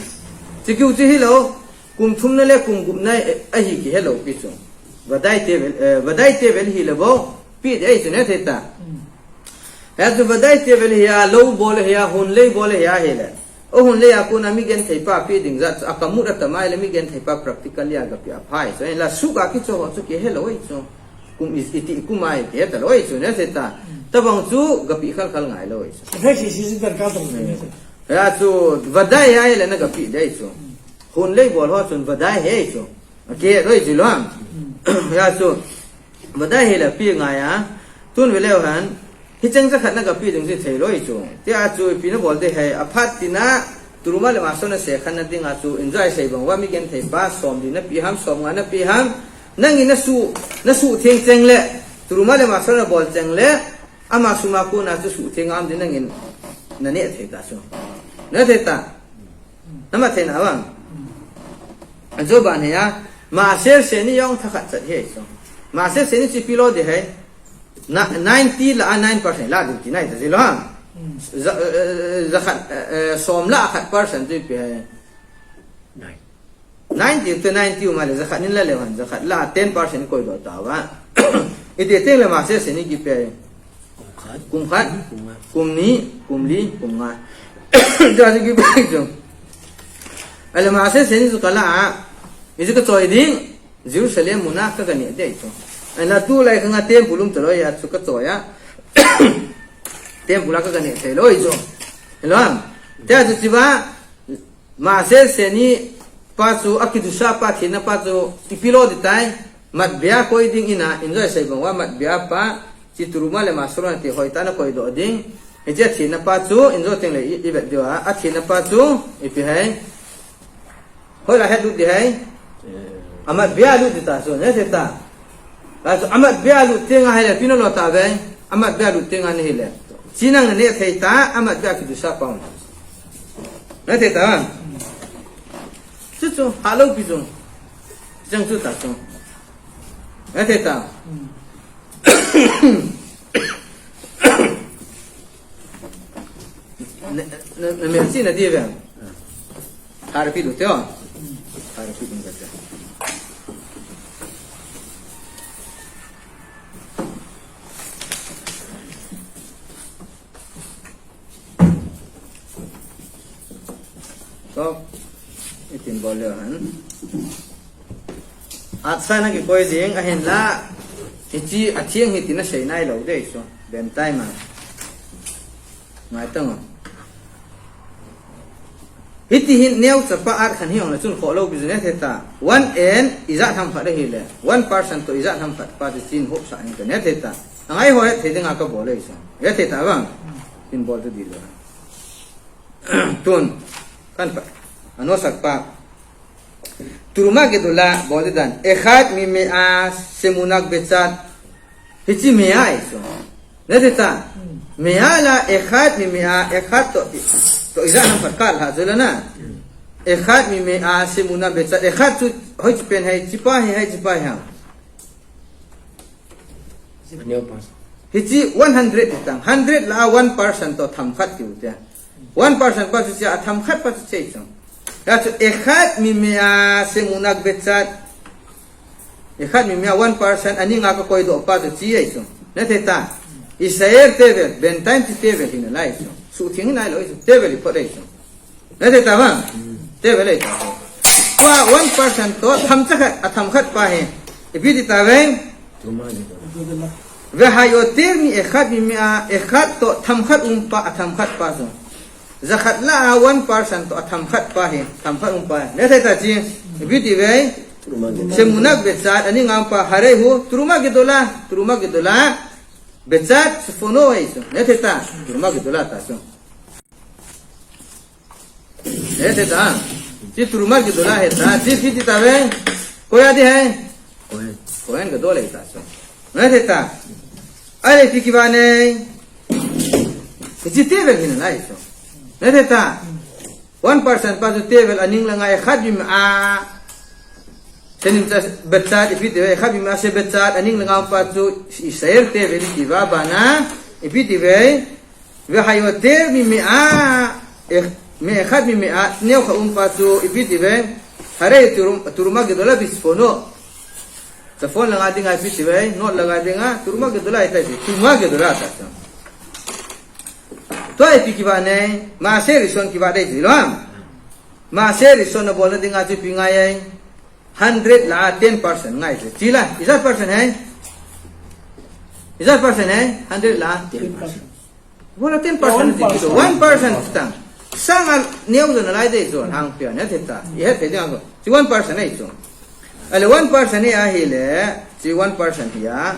Chi kiu chi hilou. Kum thum na le kum gup na, eh, ahi ki helou pi chu. Vadai te vel, eh, vadai te vel hi le bo. Pi de chu ne thei ta. He chu vadai te vel hi a, lou bol hi a, hun lei bol hi a hi le. O hun lei a kona mi genthei pa pi ding jat, a ka mut a tamai le mi genthei pa practical ya ga pi a phai. So, la su ka ki cho ho chu ki helou chu. Kum is iti kum ai te ta loi chu ne se ta. Tabang chu ga pi khal khal ngai loi chu. He si si si darkar tong ne se. Ya chu vadai ai le na ga pi dei chu. Hun lei bol ho chun vadai he chu. Ke loi chu lo. Ya chu vadai he la pi ngai a. Tun veleu hen. Hicheng jakhat na ga pi ding si thei loi chu. Tia chu pi na bol de he. Aphat tina Teruma le Maser na se khan na ding a chu. Enjoy sei bang va mi genthei pa som li na pi ham som nga na pi ham. Nangin na su, na su theng cheng le, Teruma le Maser na bol cheng le, ama suma kona chu su theng am din nangin na ne thei ta chu. Na thei ta. Na ma thei na bang. A jo ba ne ya, Maser seni jong thakhat chat he chu. Maser seni chi pi lo de he. Na, ninety la a nine percent la din ti nai ta ji lo ha. Za, eh, eh, jakhat, eh, eh, som la khat percent chu pi he. Nine. Ninety to ninety uma le jakhat nin la le han jakhat la ten percent koi do ta va. Iti teng le Maser seni ki pe. Kum khat. Kum khat. Kum nga. Kum ni, kum li, kum nga. Ja ji ki pe jo. Ale Maser seni ju kala a. Iji ka choi ding. Jerusalem muna ka ka ne de chu. Ana tu lai ka nga temple um chaloi a chu ka choi a. Temple a ka ka ne thei loi chu. Hello. Te a chu chi va. Maser seni pa chu a kidusha pa thina pa chu ipi lo di tai. Matbia koi ding ina enjoy sei bang va matbia pa chi Teruma le Maser na ti hoi ta na koi do ding. Hiche thina pa chu enjoy teng le i, i vet diu a. A thina pa chu ipi hai. Hoi la het lut di hai. Amat bia lut di ta chu ne se ta. La chu amat bia lut te nga hai le pino lo ta ve. Amat bia lut te nga ne hi le. Chi nang ne thei ta amat bia kidusha pa. Ne thei ta. Chu chu ha lo pi chu. Chang chu ta chu. Ne thei ta. Na, na, na melchih na di ve. Harpi du teo. Harpi du teo. To, itin bol le han. At sa na kikoi ding, ahinla, hichi atheng hi tina sei nai lou dei so. Ben tai ma. Ngai tang o. Hiti hin neo chapa at khan hi ong la chun kho lou business he ta. One and ijat ham khat ahi le. One person to ijat ham khat pa ti chin hop sa ni ka ne the ta. Angai ho he the ding a ka bol ei so. He the ta bang. Tin bol tu di lo. Tun. Kan pa. Ano sak pa. Truma gedula bol dan. Echad mimea shemunak bechad. Hichi mea ei so. Ne the ta. Mea la echad mimea echad to. To ijat ham khat kal ha jula na. Echad mimea shemunak bechad. Echad chu hoi chi pen hai chi pa hai hai chi pa ha. Neo pas. Hichi one hundred tang. Hundred la one person to tham khat tiu te. One person pa chu chia tham khat pa chu chei chang. Ya chu echad mimea shemunak bechad. Echad mimea one person ani nga ka koi do pa chu chi ei chu. Ne the ta. Israel tevel, ben time chi tevel hin lai chu. Su thing hin lai lo chu. Tevel i phot ei chu. Ne the ta ba. Tevel ei ta. Pa one person to tham cha khat, a tham khat pa he. Ipi ti ta ve. Tuma ni. Vehayoter mi echad mimea, echad to tham khat um pa, a tham khat pa chu. Jakhat la a one person to a tham khat pa hi, tham khat um pa hi. Ne the ta chi, ipi ti ve. Shemunak bechad, ani ngam pa, harei hu, truma gedula, truma gedula. Bechad, shefono ei chu. Ne the ta, truma gedula ta chu. Ne the ta. Chi truma gedula he ta, chi ti ti ta ve. Koi a di hai. Kohen. Kohen gadol ei ta chu. Ne the ta. Ale pi kiva nei. Chi tevel hin lai chu. Ne the ta. One person pa chu tevel aning la ngai echad mimea. Shenim cha bechad ipi ti ve, echad mimea shebechad aning la ngai pa chu Israel tevel ti va ba na ipi ti ve. Vehayoter mimea, eh, mi echad mimea, neo khat um pa chu ipi ti ve. Harei trum-, truma gedula bishfono. Shefono la nga ding a ipi ti ve, not la nga ding a, truma gedula ei ta ti, truma gedula ta chu. Tua ipi kiva nei, maaser rishon kiva dei ti lo ham. Maaser rishon na bol na ding a chu ipi ngai ei. Hundred la ten person ngai chu. Chi la, ijat person hai. Ijat person hai, hundred la. Ten person. Bola ten person ti chu. One person tang. Sang a neo jong na lai dei chu, hang pia ne the ta. I he the ding a chu. Chi one person ei chu. Ale one person hi ahi le, chi one person hi a.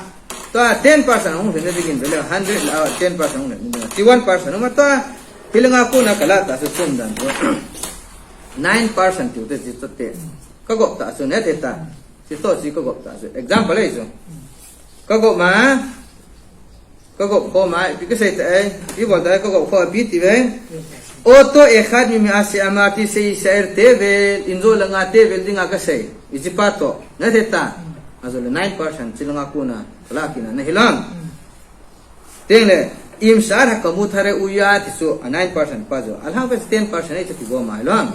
Tua ten person hung hin ding in le hundred la ten person hung hin. Chi one person ma tua hi la nga ko na kala ta chu chun dan chu. Nine person tiu te chi to te. Ka gop ta chu ne the ta. Chi to chi ka gop ta chu. Example ei chu. Ka gop ma. Ka gop kho ma, ipi ka sei ta ei, ipi bol ta ei, ka gop kho ipi ti ve. Oto echad mimea she'amarti she'yishaer tevel, in jo la nga tevel ding a ka sei. Ichi pa to, ne the ta. A jo le nine person, chi la nga ko na, kala kina, na hi lo ham. Teng le, im sha'ar hakamut hare'uya ti chu, a nine person pa jo. Alhang pa ten person ei chu ti go ma hi lo ham.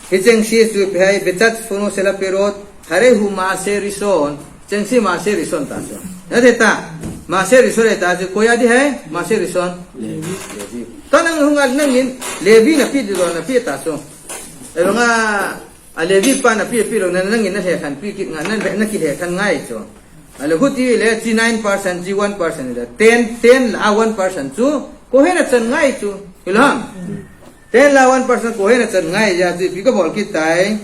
Hicheng si chu ipi hai, bechad shefono shel haperot, harei hu maaser rishon, hicheng si maaser rishon ta chu. Ne the ta, maaser rishon ei ta chu, koi a di hai, maaser rishon. Levi. Levi. Ta nang hung a nang in, Levi na pi di lo na pi ta chu. Ei bang a, a Levi pa na pi pi lo na nang in na he khan pi kit nga, na, na ki he khan ngai chu. Ale huti le chi nine person, chi one person le. Ten, ten la one person chu, Kohen a chan ngai chu. Hi lo ham. Ten la one person Kohen a chan ngai ya chu ipi ka bol kit tai.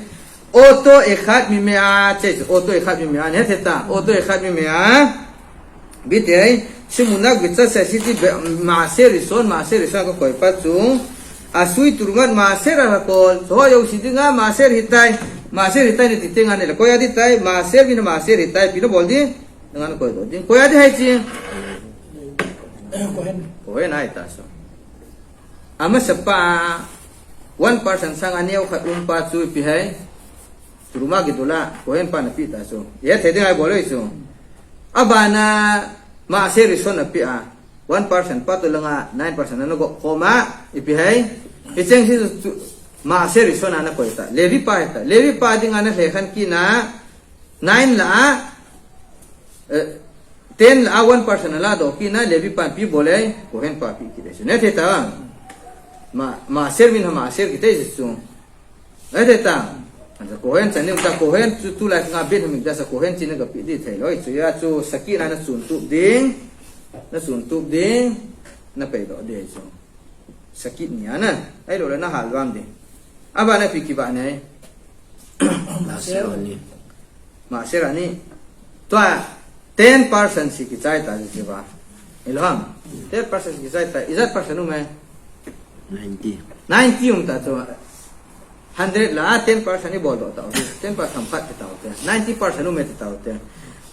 Oto echad mimea, che, oto echad mimea, ne the ta, oto echad mimea. Ipi ti ei, shemunak bechad she'ashiti be, maaser rishon, maaser rishon ka koi pa chu. Asui trumat maaser al hakol, so ho jouse ding a maaser hi tai, maaser hi tai ne ti teng a ne le koi a di tai, maaser min maaser hi tai, ipi na bol di, nang a na koi do di, koi a di hai chi. Kohen. Kohen a hi ta chu. Amasa pa, one person sang a neo khat um pa chu ipi hai. Truma gedula, Kohen pa na pi ta chu. Ye the ding a bol ei chu. Abana maaser rishon na pi a. One person pa to la nga, nine person na gop kho ma, ipi hai. Hicheng si chu, maaser rishon a na koi ta. Levi pa hi ta. Levi pa ding a na he khan kina, nine la a, eh, ten la a one person a la do kina, Levi pa pi bol ei, Kohen pa pi kit ei chu. Ne the ta. Ma, maaser min ha maaser kit ei chu. Ne the ta. Asa Kohen chan ding ta, Kohen chu tulai nga Beit Hamikdash a Kohen chi na kapi di thei lou chu, hia chu sakit na na chun tup ding, na chun tup ding, na pei doh ding chu. Sakit ni ana, ahilou le na hal vam ding. Aba na pi kiba nei. Maser ani. Maser ani. Tua ten percent si kichai ta ji ba. Ilham. Ten percent si kichai ta. Ijat percent um e? Ninety. Ninety um ta chu. Hundred la ten percent i bol doh ta. Ten percent khat ta te. Ninety percent um e ta te.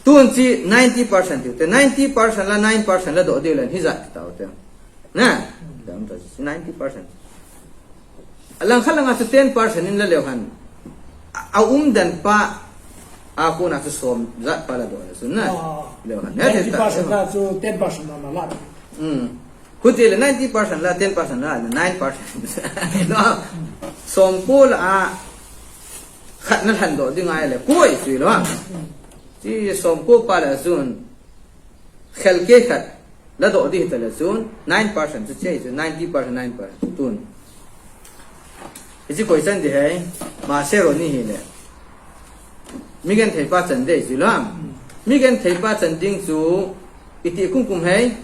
Tun chi ninety percent te. Ninety percent la nine percent la doh ding le hijat ta te. Na? Dam ta si ninety percent. Alang khat langa chu ten percent in la leu hen. A, a um dan pa a kona chu som jat pa la doh le sun na. Oh. Leu hen. Ne te ta. Ninety percent la chu ten percent la la. Hmm. Huti le ninety percent la ten percent la nine percent. No. Som ko la a khat na lhan doh ding ai le. Koi sui lo. Chi som ko pa la sun. Khel ke khat. La doh ding hita le chun, nine percent chu che chu, ninety percent, nine percent tun. Hichi koi chan ding hei, Maser ani hi le. Mi genthei pa chan ding chu lam. Mi genthei pa chan ding chu, iti kum kum hei?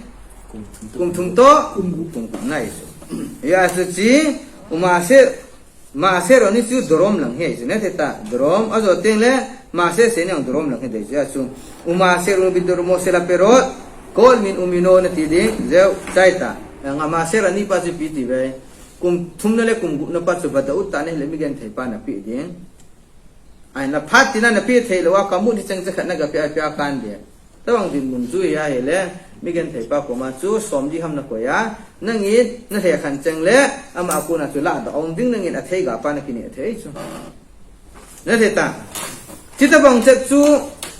Kum thum to? Kum kum nai chu. Hia chu chi, u Maser Maser ani chu dorom lang hi chu ne theta. Dorom, ajo teng le, Maser seni ang dorom lang hi dei chu. U Maser ani bidoromo shel haperot, kol min umino na ti ding, jeh chai ta. Nga Maser ani pa chu ipi ti ve. Kum thum na le kum gup na pa chu vadaut ta ne le mi genthei pa na pi ding. Ai na phat tina na pi thei lou a, ka mut hi chang cha khat na ga pi a pi a kan ding. Tabang dinmun chu hia hi le, mi genthei pa koma chu, som di ham na koi a, nangin, na lheh khan cheng le, ama a kona chu la doh ding nangin a thei ga pa na kine thei chu. Na thei ta. Chi tabang chet chu,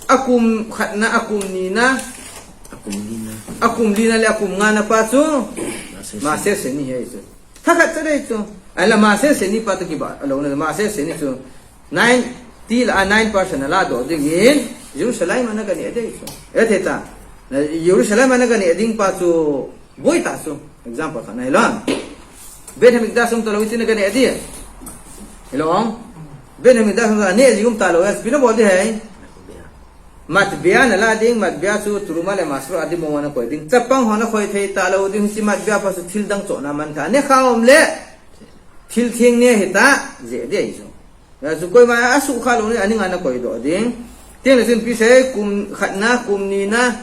a kum khat na, a kum ni na, a kum li na le, a kum nga na pa chu, Maser seni hi chu. Thakhat cha dei chu. Ai la Maser seni pa tu kiba, alo na Maser seni chu. Nine, ti la a nine percent la doh ding in, Jerusalem ana ka ne dei chu. E thei ta. Na Jerusalem ana ka ne ding pa chu, boi ta chu. Example khat na hi lo. Beit Hamikdash um ta lou ti na ka ne di. Hi lo. Beit Hamikdash um ta ne di um ta lou, ipi na bol ding hei. Matbea na la ding, matbea chu Truma le Maser a di mo na koi ding. Chapang ho na koi thei ta lou ding, hichi matbea pa chu thil dang chohna man ta. Ne kha um le, thil theng ne hi ta, jeh dei chu. Hia chu koima a sukha lou ni, ani nga na koi doh ding. Teng le chun ipi sei, kum khat na, kum ni na,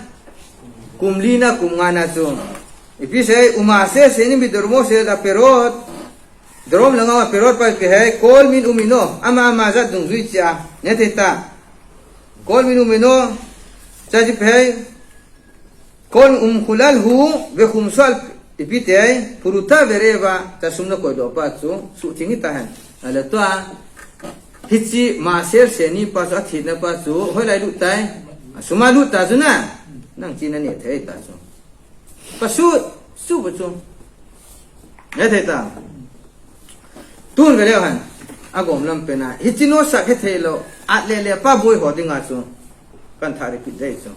kum li na, kum nga na chu. Ipi sei, u Maser seni bidoromo shel haperot. Dorom langa haperot pa ipi hei, kol min umino, ama ama jat dungjui chia, ne thei ta. Kol min umino, cha ipi hei, kol umkhulalhu, vekhumsu al ipi ti hei, puruta vereva, cha sum na koi doh pa chu, suhtheng hi ta hen. Ahile tua, hichi Maser seni pa chu, athina pa chu, hoilai lut tai, a sum a lut ta chu na, nang chi na ne thei ta chu. Pasut, su pa chu. Ne thei ta. Tun ve leu hen. A gom lam pen a. Hichi nosa he thei lou. At le le pa boi ho ding a chu. Kan tha repeat dei chu.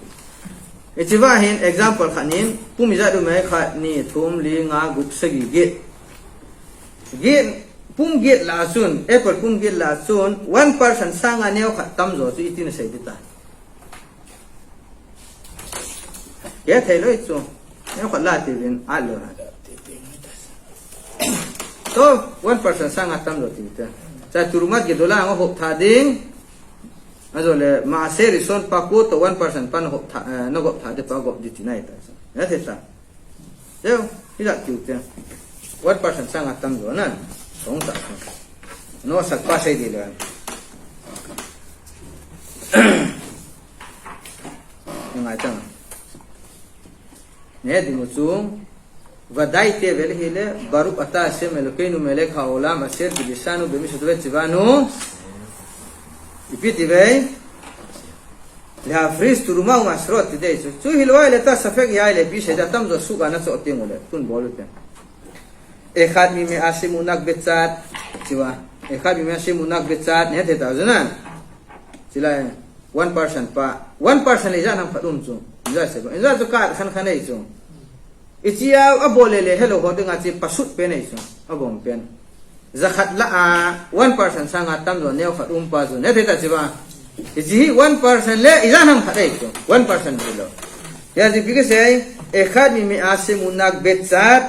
Hichi va hin example khat nin. Pum ijat um e, khat, ni, thum, li, nga, gup, sagi, get. Get, pum get la chun. Apple pum get la chun. One percent sanga neo khat tam jo chu iti na sei di ta. Ke thei loi chu. Neo khat la ti vin a lo na. To, one percent sanga tam lo ti te. Cha Trumat Gedolah nga hop tha ding. Ajo le, Maser Rishon pa ko to one percent pa na hop tha, eh, na gop tha de pa gop di ti nai ta. Ya thei ta. Teo, hi la tiu te. One percent sanga tam jo na. Song ta. Nosa pa sei di le. Ngai chang. Ne di mu chu. Vadai te vel hi le, Baruch ata Hashem Elokeinu melech haolam asher kiddushanu bemishmatu vetsivanu. Ipi ti ve. Lehafrish truma umasrot ti dei chu. Chu hilou le ta safek ya le ipi sei da tam jo suga na cho teng u le. Tun bol u te. Echad mimea shemunak bechad. Chiva. Echad mimea shemunak bechad. Ne thei ta jo na. Chilai one percent pa. One percent le ijat ham khat um chu. Ijat se ba. Ijat chu ka khan khan ei chu. Ichi a, abol le le helou ho dinga chi pasut pen ei chu. Agom pen. Jakhat lah a one percent sanga tamjo neokhat umpa chu, nathei ta chiva. Hichi hi one percent le ijat ham khat ahi chu. One percent chu lo. Hijeh a ipi kasei, אחד ממאה שמונהג בצד,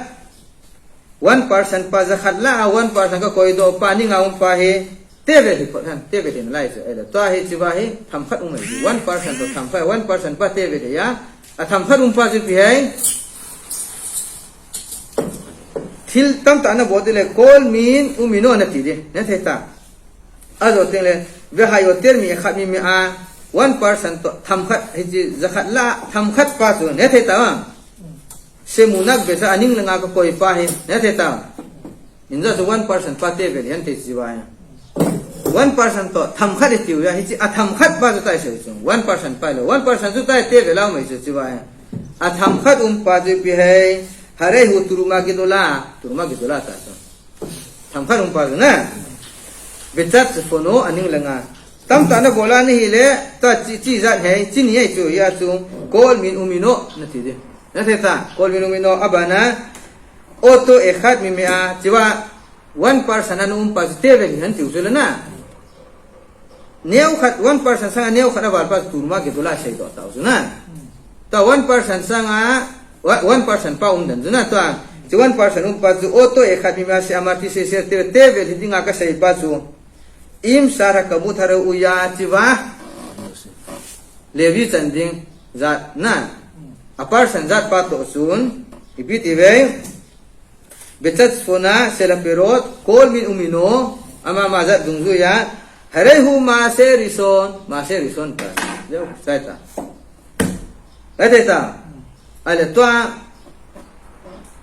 one percent pa jakhat lah a one percent kakoidoh pa, aninga umpa hi, tevel hi phot hen, tevel hi nalai chu. Ahile, tua hi chiva hi, themkhat um ahi. One percent toh themkhat, one percent pa tevel hi a, athemkhat umpa chu ipi ham. Thil tamtah nabol teng le, כל מין ומינו nati ding, nathei ta. Ajo teng le, והיותר מאחד ממאה, one percent toh themkhat, hichi jakhat lah a themkhat pa chu, nathei ta. שמונהג בצד, aning langa kakoi pa hi, nathei ta. Hijeh a chu one percent pa tevel hi hen thei chiva hi. One percent toh themkhat itiu a, hichi athemkhat pa chu tua isei chu. One percent pa lo, one percent chu tua tevel a um ahi chu chiva hi. Athemkhat umpa chu ipi ham, הרי הוא תרומה גדולה, תרומה גדולה ta chu. Themkhat umpa chu na. בצד צפונו, aning langa. Tamtah nabol a nahi le, tua chi, chi jat hi, chi ni ahi chu, hia chu, כל מין ומינו nati ding. Nathei ta, כל מין ומינו, abana, אותו אחד ממאה, chiva, one percent ana umpa chu tevel hi hen tiu chu le na. Neokhat, one percent sanga neokhat aval pa chu תרומה גדולה seidoh tau chu na. Tua one percent sanga, one, one percent pa um dan chu na tua. Chi one percent umpa chu אותו אחד ממאה שאמרתי שיעשר, tevel hi dinga kasei pa chu. עם שאר הכמות הראויה chiva. Levi chan ding jat na. A percent jat pa toh chun. Ipi ti ve. בצד צפונה של הפירות, כל מין ומינו, ama ama jat dungjuiya, הרי הוא מעשר ראשון, מעשר ראשון ta. Jeu, chai ta. Nathei ta. Ahile tua,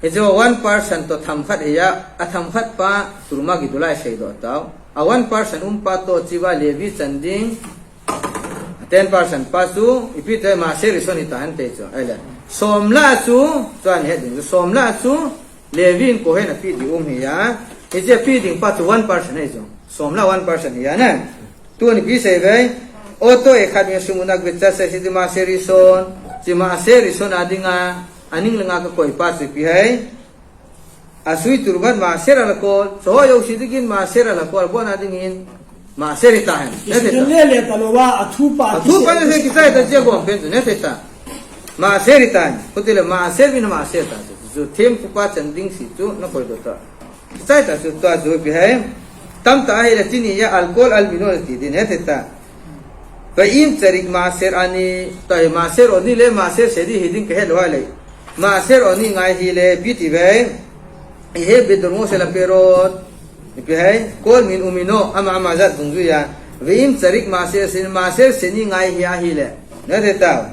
hichu one percent toh themkhat hi a, athemkhat pa תרומה גדולה seidoh tau. A one percent umpa toh chiva Levi chan ding, ten percent pa chu, ipi ti, מעשר ראשון hita hen thei chu. Ahile, som lah chu, chu ahin het ding chu, som lah chu, Levi in Kohen ape ding um hi a, hichi ape ding pa chu one percent ahi chu. Som lah one percent hi a na. Tun ipi sei ve, אותו אחד שמונהג בצד זה מעשר ראשון, chi מעשר ראשון a dinga, aning langa kakoi pa chu ipi ham. עשוי תרומת מעשר על הכל, chu ho jouse dingin מעשר על הכל, abona dingin מעשר hita hen. Nathei ta. Lele ta lou va, athupa. Athupa le kichai ta, chi agom pen chu, nathei ta. מעשר hita hen. Khuti le מעשר vin מעשר ta chu. Chu thempu pa chan ding si chu nakoidoh ta. Kichai ta chu tua chu ipi ham. Tamtah ahile chi ni a על כל על מינו nati ding, nathei ta. ואם צריך מעשר עני, tua hi מעשר עני le מעשר שני hi ding kahet lou ahile. מעשר עני ngai hile, ipi ti ve. יהא בדרומו של הפירות. Ipi ham, כל מין ומינו, ama ama jat dungjuiya. ואם צריך מעשר שני, מעשר שני ngai hi ahile. Nathei ta.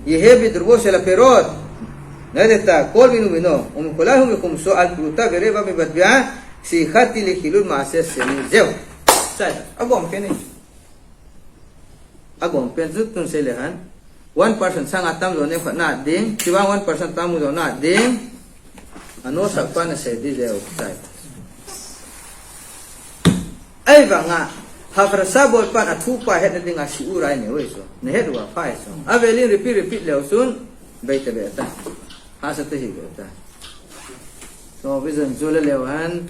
יהא בדרומו של הפירות. Nathei ta, כל מין ומינו. ומכלהו מכומסו על פרוטה ורבע מבטבעה, שהכנתי לחילול מעשר שני. Jeu. Chai ta. Agom pen e. Agom pen chu tun sei le hen. One percent sanga tamjo neokhat na ding, chiva one percent tamjo na ding. Anosah pa nasei ding jeu chai. Ahivanga, הפרשה bol pan athupa hetna dinga שיעור anei u ahi chu. Nahet uva pha ahi chu. Avel in repeat repeat leu chun, bei ta be ta. Hahsa ta hi be ta. So, vision chu le leu hen.